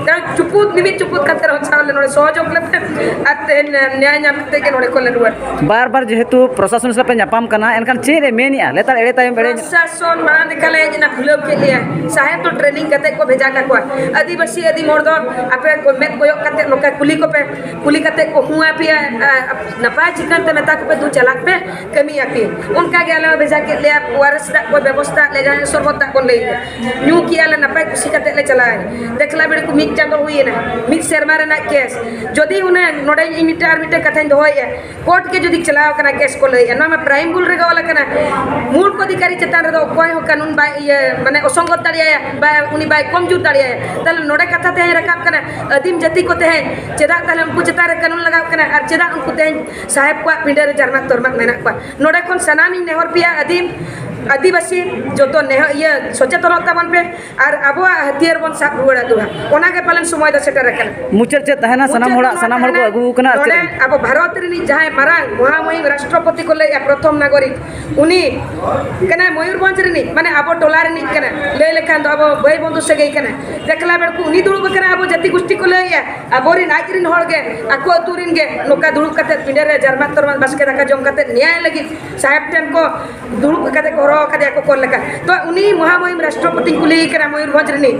ᱛᱮᱬᱩ ᱪᱩᱯᱩᱫ, ᱢᱤᱢᱤᱫ ᱪᱩᱯᱩᱫ ᱠᱟᱛᱮ ᱨᱮᱦᱚᱸ ᱪᱟᱣᱞᱮ ᱱᱚᱰᱮ ᱥᱚᱦᱚᱡᱳᱜᱽ ᱞᱮᱯᱮ ᱟᱨ ᱛᱮᱦᱮᱧ ᱱᱮᱭᱟᱭ ᱧᱟᱢ ᱠᱟᱛᱮ ᱜᱮ ᱱᱚᱰᱮ ᱠᱷᱚᱱ ᱞᱮ ᱨᱩᱣᱟᱹᱲ᱾ ᱵᱟᱨ ᱵᱟᱨ ᱡᱮᱦᱮᱛᱩ ᱯᱨᱚᱥᱟᱥᱚᱱ ᱥᱟᱞᱟᱜ ᱯᱮ ᱧᱟᱯᱟᱢ ᱠᱟᱱᱟ, ᱮᱱᱠᱷᱟᱱ ᱪᱮᱫ ᱮ ᱢᱮᱱᱮᱜᱼᱟ? ᱞᱮᱛᱟᱲ ᱮᱲᱮ ᱛᱟᱭᱚᱢ ᱮᱲᱮ ᱯᱨᱚᱥᱟᱥᱚᱱ ᱢᱟᱲᱟᱝ ᱞᱮᱠᱟ ᱞᱮ ᱦᱮᱡ ᱮᱱᱟ, ᱵᱷᱩᱞᱟᱹᱣ ᱠᱮᱫ ᱞᱮᱭᱟ᱾ ᱥᱟᱦᱮᱵᱽ ᱫᱚ ᱴᱨᱮᱱᱤᱝ ᱠᱟᱛᱮ ᱠᱚ ᱵᱷᱮᱡᱟ ᱠᱟᱠᱚᱣᱟ᱾ ᱟᱹᱫᱤᱵᱟᱹᱥᱤ ᱟᱹᱫᱤᱢ ᱦᱚᱲ ᱫᱚ ᱟᱯᱮ ᱠᱚ ᱢᱮᱫ ᱠᱚᱭᱚᱜ ᱠᱟᱛᱮ ᱱᱚᱝᱠᱟ ᱠᱩᱞᱤ ᱠᱚᱯᱮ, ᱠᱩᱞᱤ ᱠᱟᱛᱮ ᱠᱚ ᱦᱩᱸ ᱟᱯᱮᱭᱟ, ᱟ, ᱱᱟᱯᱟᱭ ᱪᱤᱠᱟᱹᱱ ᱛᱮ ᱢᱮᱛᱟ ᱠᱚᱯᱮ, ᱫᱩ ᱪᱟᱞᱟᱜ ᱯᱮ, ᱠᱟᱹᱢᱤᱭᱟᱯᱮ᱾ ᱚᱱᱠᱟ ᱜᱮ ᱟᱞᱮ ᱦᱚᱸ ᱵᱷᱮᱡᱟ ᱠᱮᱫ ᱞᱮᱭᱟ, ᱳ ᱟᱨ ᱮᱥ ᱫᱟᱜ ᱠᱚ ᱵᱮᱵᱚᱥᱛᱷᱟ ᱟᱫ ᱞᱮᱭᱟ, ᱡᱟᱦᱟᱸ ᱥᱚᱨᱵᱚᱛ ᱫᱟᱜ ᱵᱚᱱ ᱞᱟᱹᱭᱮᱫᱼᱟ, ᱧᱩ ᱠᱮᱜᱼᱟ ᱞᱮ, ᱱᱟᱯᱟᱭ ᱠᱩᱥᱤ ᱠᱟᱛᱮ ᱞᱮ ᱪᱟᱞᱟᱣᱮᱱᱟ᱾ ᱫᱮᱠᱷᱞᱟ ᱵᱮᱲ ᱠᱚ ᱢᱤᱫ ᱪᱟᱸᱫᱚ ᱦᱩᱭᱮᱱᱟ, ᱢᱤᱫ ᱥᱮᱨᱢᱟ ᱨᱮᱱᱟᱜ ᱠᱮᱥ᱾ ᱡᱩᱫᱤ ᱚᱱᱮ ᱱᱚᱰᱮ ᱤᱧ ᱢᱤᱫᱴᱟᱝ ᱟᱨ ᱢᱤᱫᱴᱟᱝ ᱠᱟᱛᱷᱟᱧ ᱫᱚᱦᱚᱭᱮᱫᱼᱟ, ᱠᱳᱨᱴ ᱜᱮ ᱡᱩᱫᱤ ᱪᱟᱞᱟᱣ ᱠᱟᱱᱟ, ᱠᱮᱥ ᱠᱚ ᱞᱟᱹᱭᱮᱫᱼᱟ, ᱱᱚᱣᱟ ᱢᱟ ᱯᱨᱟᱭᱤᱢ ᱵᱩᱞ ᱨᱮᱜᱮ ᱚᱞ ᱟᱠᱟᱱᱟ, ᱢᱩᱞ ᱠᱚ ᱚᱫᱷᱤᱠᱟᱨᱤ ᱪᱮᱛᱟᱱ ᱨᱮᱫᱚ ᱚᱠᱚᱭ ᱦᱚᱸ ᱠᱟᱹᱱᱩᱱ ᱵᱟᱭ ᱤᱭᱟᱹ, ᱢᱟᱱᱮ ᱚᱥᱚᱝᱜᱚᱛ ᱫᱟᱲᱮᱭᱟᱭᱟ, ᱵᱟᱭ, ᱩᱱᱤ ᱵᱟᱭ ᱠᱚᱢᱡᱩᱨ ᱫᱟᱲᱮᱭᱟᱭᱟ᱾ ᱛᱟᱦᱞᱮ ᱱᱚᱰᱮ ᱠᱟᱛᱷᱟ ᱛᱮᱦᱮᱧ ᱨᱟᱠᱟᱵ ᱠᱟᱱᱟ, ᱟᱹᱫᱤᱢ ᱡᱟᱹᱛᱤ ᱠᱚ ᱛᱮᱦᱮᱧ ᱪᱮᱫᱟᱜ ᱛᱟᱦᱞᱮ ᱩᱱᱠᱩ ᱪᱮᱛᱟᱱ ᱨᱮ ᱠᱟᱹᱱᱩᱱ ᱞᱟᱜᱟᱣ ᱠᱟᱱᱟ ᱟᱨ ᱪᱮᱫᱟᱜ ᱩᱱᱠᱩ ᱛᱮᱦᱮᱧ ᱥᱟᱦᱮᱵᱽ ᱠᱚᱣᱟᱜ ᱯᱤᱸᱰᱟᱹ ᱨᱮ ᱡᱟᱨᱢᱟᱜ ᱛᱚᱨᱢᱟᱜ ᱢᱮᱱᱟᱜ ᱠᱚᱣᱟ? ᱱᱚᱰᱮ ᱠᱷᱚᱱ ᱥᱟᱱᱟᱢᱤᱧ ᱱᱮᱦᱚᱨ ᱯᱮᱭᱟ, ᱟᱹᱫᱤᱢ ᱟᱹᱫᱤᱵᱟᱹᱥᱤ ᱡᱚᱛᱚ ᱱᱮᱦᱚᱨ ᱤᱭᱟᱹ ᱥᱚᱪᱮᱛᱚᱱᱚᱜ ᱛᱟᱵᱚᱱ ᱯᱮ ᱟᱨ ᱟᱵᱚᱣᱟᱜ ᱦᱟᱹᱛᱭᱟᱹᱨ ᱵᱚᱱ ᱥᱟᱵ ᱨᱩᱣᱟᱹᱲᱟ ᱫᱚᱲᱦᱟ᱾ ᱚᱱᱟ ᱜᱮ ᱯᱟᱞᱮᱱ ᱥᱚᱢᱚᱭ ᱫᱚ ᱥᱮᱴᱮᱨ ᱟᱠᱟᱱᱟ᱾ ᱢᱩᱪᱟᱹᱫ ᱪᱮᱫ ᱛᱟᱦᱮᱱᱟ? ᱥᱟᱱᱟᱢ ᱢᱩᱪᱟᱹᱫ ᱦᱚᱲᱟᱜ, ᱱᱚᱣᱟ ᱥᱟᱱᱟᱢ ᱦᱚᱲ ᱠᱚ ᱛᱟᱦᱮᱱᱟ, ᱟᱹᱜᱩ ᱟᱠᱟᱱᱟ ᱟᱨ ᱪᱮᱫ? ᱱᱚᱰᱮ ᱟᱵᱚ ᱵᱷᱟᱨᱚᱛ ᱨᱤᱱᱤᱡ ᱡᱟᱦᱟᱸᱭ ᱢᱟᱨᱟᱝ ᱢᱚᱦᱟᱢᱩᱦᱤᱢ ᱨᱟᱥᱴᱨᱚᱯᱚᱛᱤ ᱠᱚ ᱞᱟᱹᱭᱮᱫᱼᱟ, ᱯᱨᱚᱛᱷᱚᱢ ᱱᱟᱜᱚᱨᱤᱠ, ᱩᱱᱤ ᱠᱟᱱᱟᱭ ᱢᱚᱭᱩᱨᱵᱷᱚᱸᱡᱽ ᱨᱤᱱᱤᱡ, ᱢᱟᱱᱮ ᱟᱵᱚ ᱴᱚᱞᱟ ᱨᱤᱱᱤᱡ ᱠᱟᱱᱟᱭ, ᱞᱟᱹᱭ ᱞᱮᱠᱷᱟᱱ ᱫᱚ ᱟᱵᱚ ᱵᱟᱹᱭ ᱵᱚᱱᱫᱷᱩ ᱥᱟᱹᱜᱟᱹᱭ ᱠᱟᱱᱟᱭ᱾ ᱫᱮᱠᱷᱞᱟ ᱵᱮᱲᱠᱩ ᱩᱱᱤ ᱫᱩᱲᱩᱵ ᱟᱠᱟᱱᱟ, ᱟᱵᱚ ᱡᱟᱹᱛᱤ ᱜᱩᱥᱴᱤ ᱠᱚ ᱞᱟᱹᱭᱮᱫᱼᱟ, ᱟᱵᱚᱨᱤᱱ ᱟᱡ ᱨᱤᱱ ᱦᱚᱲ ᱜᱮ, ᱟᱠᱚ ᱟᱹᱛᱩ ᱨᱤᱱ ᱜᱮ ᱱᱚᱝᱠᱟ ᱫᱩᱲᱩᱵ ᱠᱟᱛᱮ ᱯᱤᱸᱰᱟᱹ ᱨᱮ ᱡᱟᱨᱢᱟᱜ ᱛᱚᱨᱢᱟᱜ ᱵᱟᱥᱠᱮ ᱫᱟᱠᱟ ᱡᱚᱢ ᱠᱟᱛᱮ ᱱᱮᱭᱟᱭ ᱞᱟᱹᱜᱤᱫ ᱥᱟᱦᱮᱵᱽ ᱴᱷᱮᱱ ᱠᱚ ᱫᱩᱲᱩᱵ ᱠᱟᱛᱮ ᱠᱚ ᱦᱚᱨᱦᱚ ᱟᱠᱟᱫᱮᱭᱟ ᱠᱚ ᱠᱚᱞ ᱞᱮᱠᱟ᱾ ᱛᱚ ᱩᱱᱤ ᱢᱚᱦᱟᱢᱩᱦᱤᱢ ᱨᱟᱥᱴᱨᱚᱯᱚᱛᱤᱧ ᱠᱩᱞᱤᱭᱮ ᱠᱟᱱᱟ ᱢᱚᱭᱩᱨᱵᱷᱚᱸᱡᱽ ᱨᱤᱱᱤᱡ,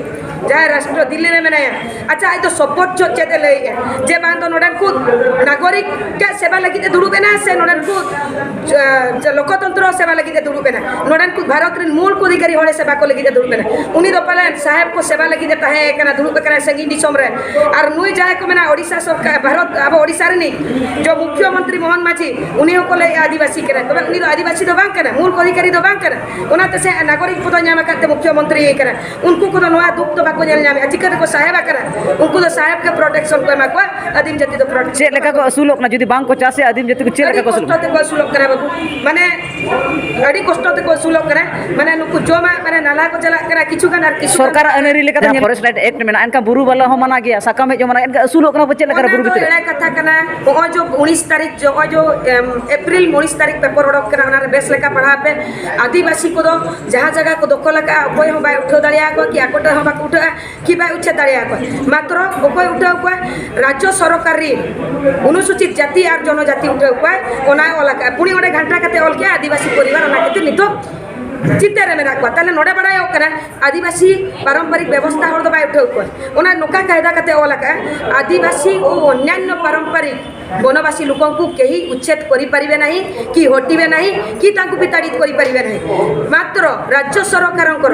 ᱡᱟᱦᱟᱸᱭ ᱨᱟᱥᱴᱨᱚ ᱫᱤᱞᱞᱤ ᱨᱮ ᱢᱮᱱᱟᱭᱟ, ᱟᱪᱪᱷᱟ, ᱟᱡ ᱫᱚ ᱥᱚᱯᱚᱛ ᱪᱚ ᱪᱮᱫ ᱮ ᱞᱟᱹᱭᱮᱜᱼᱟ? ᱡᱮ ᱵᱟᱝ ᱫᱚ ᱱᱚᱰᱮᱱ ᱠᱚ ᱱᱟᱜᱚᱨᱤᱠ ᱟᱜ ᱥᱮᱵᱟ ᱞᱟᱹᱜᱤᱫ ᱮ ᱫᱩᱲᱩᱵ ᱮᱱᱟ ᱥᱮ ᱱᱚᱰᱮᱱ ᱠᱚ, ᱡᱚ-, ᱡᱚ-, ᱞᱳᱠᱚᱛᱚᱱᱛᱨᱚ ᱥᱮᱵᱟ ᱞᱟᱹᱜᱤᱫ ᱮ ᱫᱩᱲᱩᱵ ᱮᱱᱟ? ᱱᱚᱰᱮᱱ ᱠᱚ ᱵᱷᱟᱨᱚᱛ ᱨᱮᱱ ᱢᱩᱞ ᱠᱚ ᱚᱫᱷᱤᱠᱟᱨᱤ ᱦᱚᱲ ᱮ ᱥᱮᱵᱟ ᱠᱚ ᱞᱟᱹᱜᱤᱫ ᱮ ᱫᱩᱲᱩᱵ ᱮᱱᱟ? ᱩᱱᱤ ᱫᱚ ᱯᱟᱞᱮᱱ ᱥᱟᱦᱮᱵᱽ ᱠᱚ ᱥᱮᱵᱟ ᱞᱟᱹᱜᱤᱫ ᱮ ᱛᱟᱦᱮᱸ ᱠᱟᱱᱟ, ᱫᱩᱲᱩᱵ ᱟᱠᱟᱱᱟᱭ ᱥᱟᱺᱜᱤᱧ ᱫᱤᱥᱚᱢ ᱨᱮ᱾ ᱟᱨ ᱱᱩᱭ ᱡᱟᱦᱟᱸᱭ ᱠᱚ ᱢᱮᱱᱟ ᱳᱰᱤᱥᱟ ᱥᱚᱨᱠᱟᱨ, ᱵᱷᱟᱨᱚᱛ, ᱟᱵᱚ ᱳᱰᱤᱥᱟ ᱨᱤᱱᱤᱡ ᱡᱚ ᱢᱩᱠᱷᱭᱚ ᱢᱚᱱᱛᱨᱤ ᱢᱳᱦᱚᱱ ᱢᱟᱹᱡᱷᱤ, ᱩᱱᱤ ᱦᱚᱸᱠᱚ ᱞᱟᱹᱭᱮᱫᱼᱟ ᱟᱹᱫᱤᱵᱟᱹᱥᱤ ᱠᱟᱱᱟᱭ᱾ ᱛᱚᱵᱮ ᱩᱱᱤ ᱫᱚ ᱟᱹᱫᱤᱵᱟᱹᱥᱤ ᱫᱚ ᱵᱟᱝ ᱠᱟᱱᱟ, ᱢᱩᱞ ᱚᱫᱷᱤᱠᱟᱨᱤ ᱫᱚ ᱵᱟᱝ ᱠᱟᱱᱟ᱾ ᱚᱱᱟᱛᱮ ᱥᱮ ᱱᱟᱜᱚᱨᱤᱠ ᱯᱚᱫᱚ ᱧᱟᱢ ᱟᱠᱟᱫ ᱛᱮ ᱢᱩᱠᱷᱭᱚ ᱢᱚᱱᱛᱨᱤ ᱠᱟᱱᱟ᱾ ᱩᱱᱠᱩ ᱠᱚᱫᱚ ᱱᱚᱣᱟ ᱫᱩᱠ ᱫᱚ ᱵᱟᱠᱚ ᱧᱮᱞ ᱧᱟᱢᱮᱫᱼᱟ᱾ ᱪᱤᱠᱟᱹ ᱛᱮᱠᱚ ᱥᱟᱦᱮᱵ ᱟᱠᱟᱱᱟ? ᱩᱱᱠᱩ ᱫᱚ ᱥᱟᱦᱮᱵ ᱜᱮ ᱯᱨᱚᱴᱮᱠᱥᱚᱱ ᱠᱚ ᱮᱢᱟ ᱠᱚᱣᱟ, ᱟᱹᱫᱤᱢ ᱡᱟᱹᱛᱤ ᱫᱚ ᱯᱨᱚᱴᱮᱠᱥᱚᱱ᱾ ᱪᱮᱫ ᱞᱮᱠᱟ ᱠᱚ ᱟᱹᱥᱩᱞᱚᱜ ᱠᱟᱱᱟ? ᱡᱩᱫᱤ ᱵᱟᱝ ᱠᱚ ᱪᱟᱥᱮᱫᱼᱟ, ᱟᱹᱫᱤᱢ ᱡᱟᱹᱛᱤ ᱠᱚ ᱪᱮᱫ ᱟᱹᱰᱤ ᱞᱮᱠᱟ ᱠᱚ ᱟᱹᱥᱩᱞᱚᱜ ᱠᱚᱥᱴᱚ ᱛᱮᱠᱚ ᱟᱹᱥᱩᱞᱚᱜ ᱠᱟᱱᱟ ᱵᱟᱹᱵᱩ, ᱢᱟᱱᱮ ᱟᱹᱰᱤ ᱠᱚᱥᱴᱚ ᱛᱮᱠᱚ ᱟᱹᱥᱩᱞᱚᱜ ᱠᱟᱱᱟ᱾ ᱢᱟᱱᱮ ᱱᱩᱠᱩ ᱡᱚᱢᱟᱜ, ᱢᱟᱱᱮ ᱱᱟᱞᱟ ᱠᱚ ᱪᱟᱞᱟᱜ ᱠᱟᱱᱟ, ᱠᱤᱪᱷᱩ ᱜᱟᱱ ᱟᱨ ᱠᱤᱪᱷᱩ ᱜᱟᱱ᱾ ᱥᱚᱨᱠᱟᱨᱟᱜ ᱟᱹᱱ ᱟᱹᱨᱤ ᱞᱮᱠᱟᱛᱮ ᱡᱟᱦᱟᱸ ᱯᱷᱚᱨᱮᱥᱴ ᱨᱟᱭᱤᱴ ᱮᱠᱴ ᱢᱮᱱᱟᱜᱼᱟ, ᱮᱱᱠᱷᱟᱱ ᱵᱩᱨᱩ ᱵᱟᱞᱟ ᱦᱚᱸ ᱢᱟᱱᱟ ᱜᱮᱭᱟ, ᱥᱟᱠᱟᱢ ᱦᱮᱡ ᱦᱚᱸ ᱢᱟᱱᱟ, ᱮᱱᱠᱷᱟᱱ ᱟᱹᱥᱩᱞᱚᱜ ᱠᱟᱱᱟ ᱵᱚ ᱪᱮᱫ ᱞᱮᱠᱟᱨᱮ ᱚᱱᱟ ᱵᱩᱨᱩ ᱫᱚ ᱵᱷᱤᱛᱨᱤ ᱨᱮ? ᱮᱲᱮ ᱠᱟᱛᱷᱟ ᱠᱟᱱᱟ᱾ ᱱᱚᱜᱼᱚᱭ ᱡᱮ ᱩᱱᱤᱥ ᱛᱟᱹᱨᱤᱠᱷ, ᱱᱚᱜᱼᱚᱭ ᱡᱮ ᱮᱯᱨᱤᱞ ᱩᱱᱤᱥ ᱛᱟᱹᱨᱤᱠᱷ ᱯᱮᱯᱟᱨ ᱚᱰᱚᱠ ᱠᱟᱱᱟ, ᱚᱱᱟᱨᱮ ᱵᱮᱥ ᱞᱮᱠᱟ ᱯᱟᱲᱦᱟᱣ ᱯᱮ᱾ ᱟᱹᱫᱤᱵᱟᱹᱥᱤ ᱠᱚᱫᱚ ᱡᱟᱦᱟᱸ ᱡᱟᱭᱜᱟ ᱠᱚ ᱫᱚᱠᱷᱚᱞ ᱟᱠᱟᱫᱼᱟ, ᱚᱠᱚᱭ ᱦᱚᱸ ᱵᱟᱭ ᱩᱴᱷᱟᱹᱣ ᱫᱟᱲᱮᱭᱟᱠᱚᱣᱟ, ᱠᱤ ᱟᱠᱚ ᱴᱷᱮᱱ ᱦᱚᱸ ᱵᱟᱠᱚ ᱩᱴᱷᱟᱹᱜᱼᱟ, ᱠᱤ ᱵᱟᱭ ᱩᱪᱷᱟᱹ ᱫᱟᱲᱮᱭᱟᱠᱚᱣᱟ᱾ ᱢᱟᱛᱨᱚ ᱚᱠᱚᱭ ᱩᱴᱷᱟᱹᱣ ᱠᱚᱣᱟᱭ? ᱨᱟᱡᱽᱡᱚ ᱥᱚᱨᱠᱟᱨ ᱨᱤᱱ ᱚᱱᱩᱥᱩᱪᱤᱛ ᱡᱟᱹᱛᱤ ᱟᱨ ᱡᱚᱱᱚᱡᱟᱹᱛᱤ ᱩᱴᱷᱟᱹᱣ ᱠᱚᱣᱟᱭ, ᱚᱱᱟᱭ ᱚᱞ ᱟᱠᱟᱫᱼᱟ᱾ ᱯᱩᱱᱤ ᱚᱸᱰᱮ ᱜᱷᱟᱱᱴᱟ ᱠᱟᱛᱮ ᱚᱞ ᱠᱮᱫᱼᱟ ᱟᱹᱫᱤᱵᱟᱹᱥᱤ ᱯᱚᱨᱤᱵᱟᱨ, ᱚᱱᱟ ᱠᱷᱟᱹᱛᱤᱨ ᱱᱤᱛᱚᱜ ᱪᱤᱱᱛᱟᱹ ᱨᱮ ᱢᱮᱱᱟᱜ ᱠᱚᱣᱟ᱾ ᱛᱟᱦᱞᱮ ᱱᱚᱰᱮ ᱵᱟᱲᱟᱭᱚᱜ ᱠᱟᱱᱟ ᱟᱹᱫᱤᱵᱟᱹᱥᱤ ᱯᱟᱨᱚᱢᱯᱚᱨᱤᱠ ᱵᱮᱵᱚᱥᱛᱷᱟ ᱦᱚᱲ ᱫᱚ ᱵᱟᱭ ᱩᱴᱷᱟᱹᱣ ᱠᱚᱣᱟ᱾ ᱚᱱᱟ ᱱᱚᱝᱠᱟ ᱠᱟᱭᱫᱟ ᱠᱟᱛᱮ ᱚᱞ ᱟᱠᱟᱫᱼᱟ, ᱟᱹᱫᱤᱵᱟᱹᱥᱤ ᱳ ᱚᱱᱱᱟᱱᱱᱚ ᱯᱟᱨᱚᱢᱯᱚᱨᱤᱠ ବନବାସୀ ଲୋକଙ୍କୁ କେହି ଉଚ୍ଛେଦ କରିପାରିବେ ନାହିଁ କି ହଟିବେ ନାହିଁ କି ତାଙ୍କୁ ବିତାଡ଼ିତ କରିପାରିବେ ନାହିଁ। ମାତ୍ର ରାଜ୍ୟ ସରକାରଙ୍କର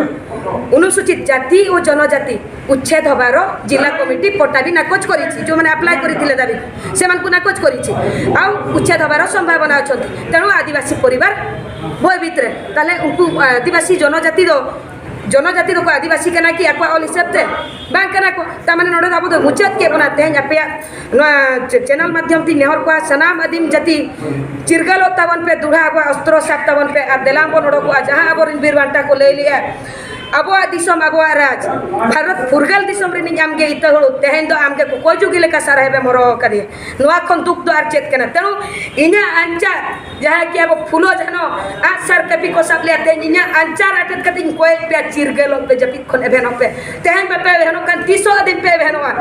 ଅନୁସୂଚିତ ଜାତି ଓ ଜନଜାତି ଉଚ୍ଛେଦ ହେବାର ଜିଲ୍ଲା କମିଟି ପଟ୍ଟା ବି ନାକଚ କରିଛି। ଯେଉଁମାନେ ଆପ୍ଲାଏ କରିଥିଲେ ଦାବି, ସେମାନଙ୍କୁ ନାକଚ କରିଛି। ଆଉ ଉଚ୍ଛେଦ ହେବାର ସମ୍ଭାବନା ଅଛନ୍ତି। ତେଣୁ ଆଦିବାସୀ ପରିବାର ଭୟଭୀତରେ। ତାହେଲେ ᱩᱱᱠᱩ ᱟᱹᱫᱤᱵᱟᱹᱥᱤ ᱡᱚᱱᱚᱡᱟᱹᱛᱤ ᱫᱚ, ᱡᱚᱱᱚᱡᱟᱹᱛᱤ ᱫᱚᱠᱚ ᱟᱹᱫᱤᱵᱟᱹᱥᱤ ᱠᱟᱱᱟ ᱠᱤ ᱟᱠᱚᱣᱟᱜ ᱚᱞ ᱦᱤᱥᱟᱹᱵ ᱛᱮ? ᱵᱟᱝ ᱠᱟᱱᱟ ᱠᱚ। ᱛᱟᱨ ᱢᱟᱱᱮ ᱱᱚᱰᱮ ᱫᱚ ᱟᱵᱚ ᱫᱚ ᱢᱩᱪᱟᱹᱫ ᱠᱮᱫ ᱵᱚᱱᱟ᱾ ᱛᱮᱦᱮᱧ ᱟᱯᱮᱭᱟᱜ ᱱᱚᱣᱟ ᱪᱮᱱᱮᱞ ᱢᱟᱫᱽᱫᱷᱚᱢ ᱛᱤᱧ ᱱᱮᱦᱚᱨ ᱠᱚᱣᱟ, ᱥᱟᱱᱟᱢ ᱟᱹᱫᱤᱢ ᱡᱟᱹᱛᱤ ᱪᱤᱨᱜᱟᱹᱞᱚᱜ ᱛᱟᱵᱚᱱ ᱯᱮ, ᱫᱩᱲᱦᱟ ᱟᱵᱚᱣᱟᱜ ᱚᱥᱛᱨᱚ ᱥᱟᱵ ᱛᱟᱵᱚᱱ ᱯᱮ ᱟᱨ ᱫᱮᱞᱟ ᱵᱚᱱ ᱚᱰᱚᱠᱚᱜᱼᱟ᱾ ᱡᱟᱦᱟᱸ ᱟᱵᱚᱨᱮᱱ ᱵᱤᱨ ᱵᱟᱱᱴᱟ ᱠᱚ ᱞᱟᱹᱭ ᱞᱮᱜᱼᱟ, ᱟᱵᱚᱣᱟᱜ ᱫᱤᱥᱚᱢ, ᱟᱵᱚᱣᱟᱜ ᱨᱟᱡᱽ, ᱵᱷᱟᱨᱚᱛ ᱯᱷᱩᱨᱜᱟᱹᱞ ᱫᱤᱥᱚᱢ ᱨᱤᱱᱤᱡ ᱟᱢᱜᱮ ᱤᱛᱟᱹ ᱦᱩᱲᱩ, ᱛᱮᱦᱮᱧ ᱫᱚ ᱟᱢᱜᱮ ᱠᱚᱠᱚᱭ ᱡᱩᱜᱤ ᱞᱮᱠᱟ ᱥᱟᱨᱦᱮᱫ ᱮᱢ ᱦᱚᱨᱚᱜ ᱟᱠᱟᱫᱮᱭᱟ᱾ ᱱᱚᱣᱟ ᱠᱷᱚᱱ ᱫᱩᱠ ᱫᱚ ᱟᱨ ᱪᱮᱫ ᱠᱟᱱᱟ? ᱛᱮᱬᱩ ᱤᱧᱟᱹᱜ ᱟᱧᱪᱟᱨ, ᱡᱟᱦᱟᱸᱭ ᱠᱤ ᱟᱵᱚ ᱯᱷᱩᱞᱳ ᱡᱷᱟᱱᱚ ᱟᱜ ᱥᱟᱨ ᱠᱟᱹᱯᱤ ᱠᱚ ᱥᱟᱵ ᱞᱮᱫᱟ, ᱛᱮᱦᱮᱧ ᱤᱧᱟᱹᱜ ᱟᱧᱪᱟᱨ ᱟᱴᱮᱫ ᱠᱟᱛᱮ ᱤᱧ ᱠᱚᱭᱮᱫ ᱯᱮᱭᱟ, ᱪᱤᱨᱜᱟᱹᱞᱚᱜ ᱯᱮ, ᱡᱟᱹᱯᱤᱫ ᱠᱷᱚᱱ ᱮᱵᱷᱮᱱᱚᱜ ᱯᱮ᱾ ᱛᱮᱦᱮᱧ ᱵᱟᱯᱮ ᱮᱵᱷᱮᱱᱚᱜ ᱠᱟᱱ, ᱛᱤᱥᱚᱜ ᱟᱹᱫᱤᱢ ᱯᱮ ᱮᱵᱷᱮᱱᱚᱜᱼᱟ?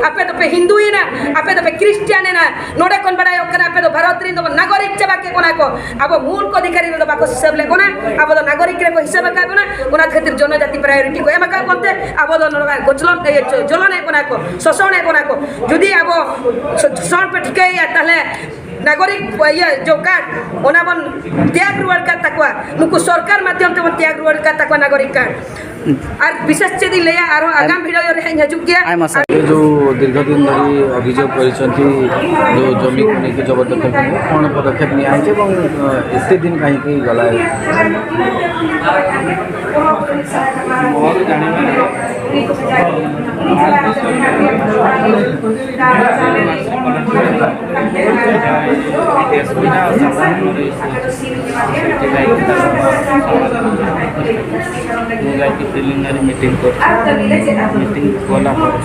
ᱟᱯᱮ ᱫᱚᱯᱮ ᱦᱤᱱᱫᱩᱭᱮᱱᱟ, ᱟᱯᱮ ᱫᱚᱯᱮ ᱠᱨᱤᱥᱪᱤᱭᱟᱱ ᱮᱱᱟ, ᱱᱚᱰᱮ ᱠᱷᱚᱱ ᱵᱟᱲᱟᱭᱚᱜ ᱠᱟᱱᱟ ᱟᱯᱮ ᱫᱚ ᱵᱷᱟᱨᱚᱛ ᱨᱤᱱ ᱫᱚ ᱱᱟᱜᱚᱨᱤᱠ ᱪᱟᱵᱟ ᱠᱮᱫ ᱵᱚᱱᱟ ᱠᱚ᱾ ᱟᱵᱚ ᱢᱩᱞ ᱚᱫᱷᱤᱠᱟᱨᱤ ᱨᱮᱫᱚ ᱵᱟᱠᱚ ᱦᱤᱥᱟᱹᱵ ᱞᱮᱫ ᱵᱚᱱᱟ, ᱟᱵᱚ ᱫᱚ ᱱᱟᱜᱚᱨᱤᱠ ᱨᱮᱠᱚ ᱦᱤᱥᱟᱹᱵ ᱟᱠᱟᱫ ᱵᱚᱱᱟ᱾ ᱚᱱᱟ ᱠᱷᱟᱹᱛᱤᱨ ᱡᱚᱱᱚᱡᱟᱹᱛᱤ ᱯᱨᱟᱭᱳᱨᱤᱴᱤ ᱠᱚ ᱮᱢ ᱟᱠᱟᱫ ᱵᱚᱱᱛᱮ ᱟᱵᱚ ᱫᱚ ᱱᱚᱰᱮ ᱠᱚᱪᱞᱚᱱ, ᱤᱭᱟᱹ, ᱪᱚ-, ᱡᱚᱞᱚᱱᱮᱫ ᱵᱚᱱᱟ ᱠᱚ, ᱥᱳᱥᱚᱱᱮᱫ ᱵᱚᱱᱟ ᱠᱚ᱾ ᱡᱩᱫᱤ ᱟᱵᱚ ᱥᱚ-, ᱥᱳᱥᱚᱱ ᱯᱮ ᱴᱷᱤᱠᱟᱹᱭᱮᱫᱼᱟ, ᱛᱟᱦᱞᱮ ᱱᱟᱜᱚᱨᱤᱠ, ᱤᱭᱟᱹ, ᱡᱚᱵ ᱠᱟᱨᱰ, ᱚᱱᱟ ᱵᱚᱱ ᱛᱮᱭᱟᱜ ᱨᱩᱣᱟᱹᱲ ᱠᱟᱫ ᱛᱟᱠᱚᱣᱟ᱾ ᱱᱩᱠᱩ ᱥᱚᱨᱠᱟᱨ ᱢᱟᱫᱽᱫᱷᱚᱢ ᱛᱮᱵᱚᱱ ᱛᱮᱭᱟᱜ ᱨᱩᱣᱟᱹᱲ ᱠᱟᱫ ᱛᱟᱠᱚᱣᱟ ᱱᱟᱜᱚᱨᱤᱠ ᱠᱟᱨᱰ᱾ ᱟᱨ ᱵᱤᱥᱮᱥ ᱪᱮᱫ ᱤᱧ ᱞᱟᱹᱭᱟ, ᱟᱨᱦᱚᱸ ᱟᱜᱟᱢ ᱵᱷᱤᱰᱤᱭᱳ ᱨᱮ ᱦᱟᱸᱜ ᱤᱧ ᱦᱤᱡᱩᱜ ᱜᱮᱭᱟ᱾ ᱟᱭᱢᱟ ᱥᱟᱨᱦᱟᱣ। ଏ ଯେଉଁ ଦୀର୍ଘ ଦିନ ଧରି ଅଭିଯୋଗ କରିଛନ୍ତି, ଯେଉଁ ଜମିକୁ ନେଇକି ଜବରଦଖଲ କଲେ, କ'ଣ ପଦକ୍ଷେପ ନିଆହେଇଛି ଏବଂ, ଅ, ଏତେ ଦିନ କାହିଁକି ଗଲା? ମୋର ଜାଣିବାରେ, ଏସ୍ ପି ନା, ସେଥିପାଇଁ ମୁଁ ଯାଇକି ପ୍ରିଲିମିନାରୀ ମିଟିଂ କରିଛି। ମିଟିଂ କଲା ପରେ,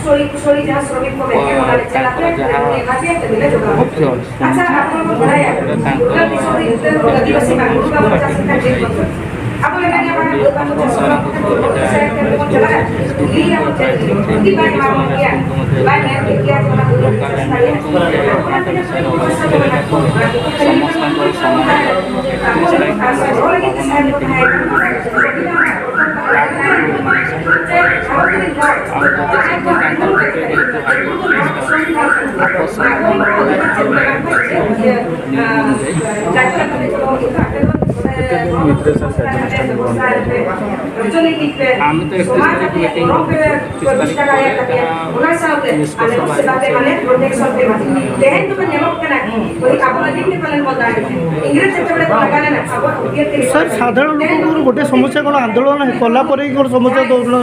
ପ-, ତାଙ୍କର ଯାହା ମୁଖ୍ୟ ଅଛି, ତାଙ୍କର ସମସ୍ତଙ୍କର ସମାନ। କେତେ ଦିନ ଭିତରେ ସାର୍ କାର୍ଯ୍ୟାନୁଷ୍ଠାନ ଗ୍ରହଣ କରାଯିବ? ଆମେ ତ ଏକତିରିଶ ତାରିଖ ମିଟିଂ, ପଚିଶ ତାରିଖ ପରେ ଯାହା ନିଷ୍କର୍ଷ ବାହାରିବ। ସାର୍, ସାଧାରଣ ଲୋକଙ୍କର ଗୋଟେ ସମସ୍ୟା କ'ଣ ଆନ୍ଦୋଳନ କଲା ପରେ ହିଁ କ'ଣ ସମସ୍ୟା ଦଉନ?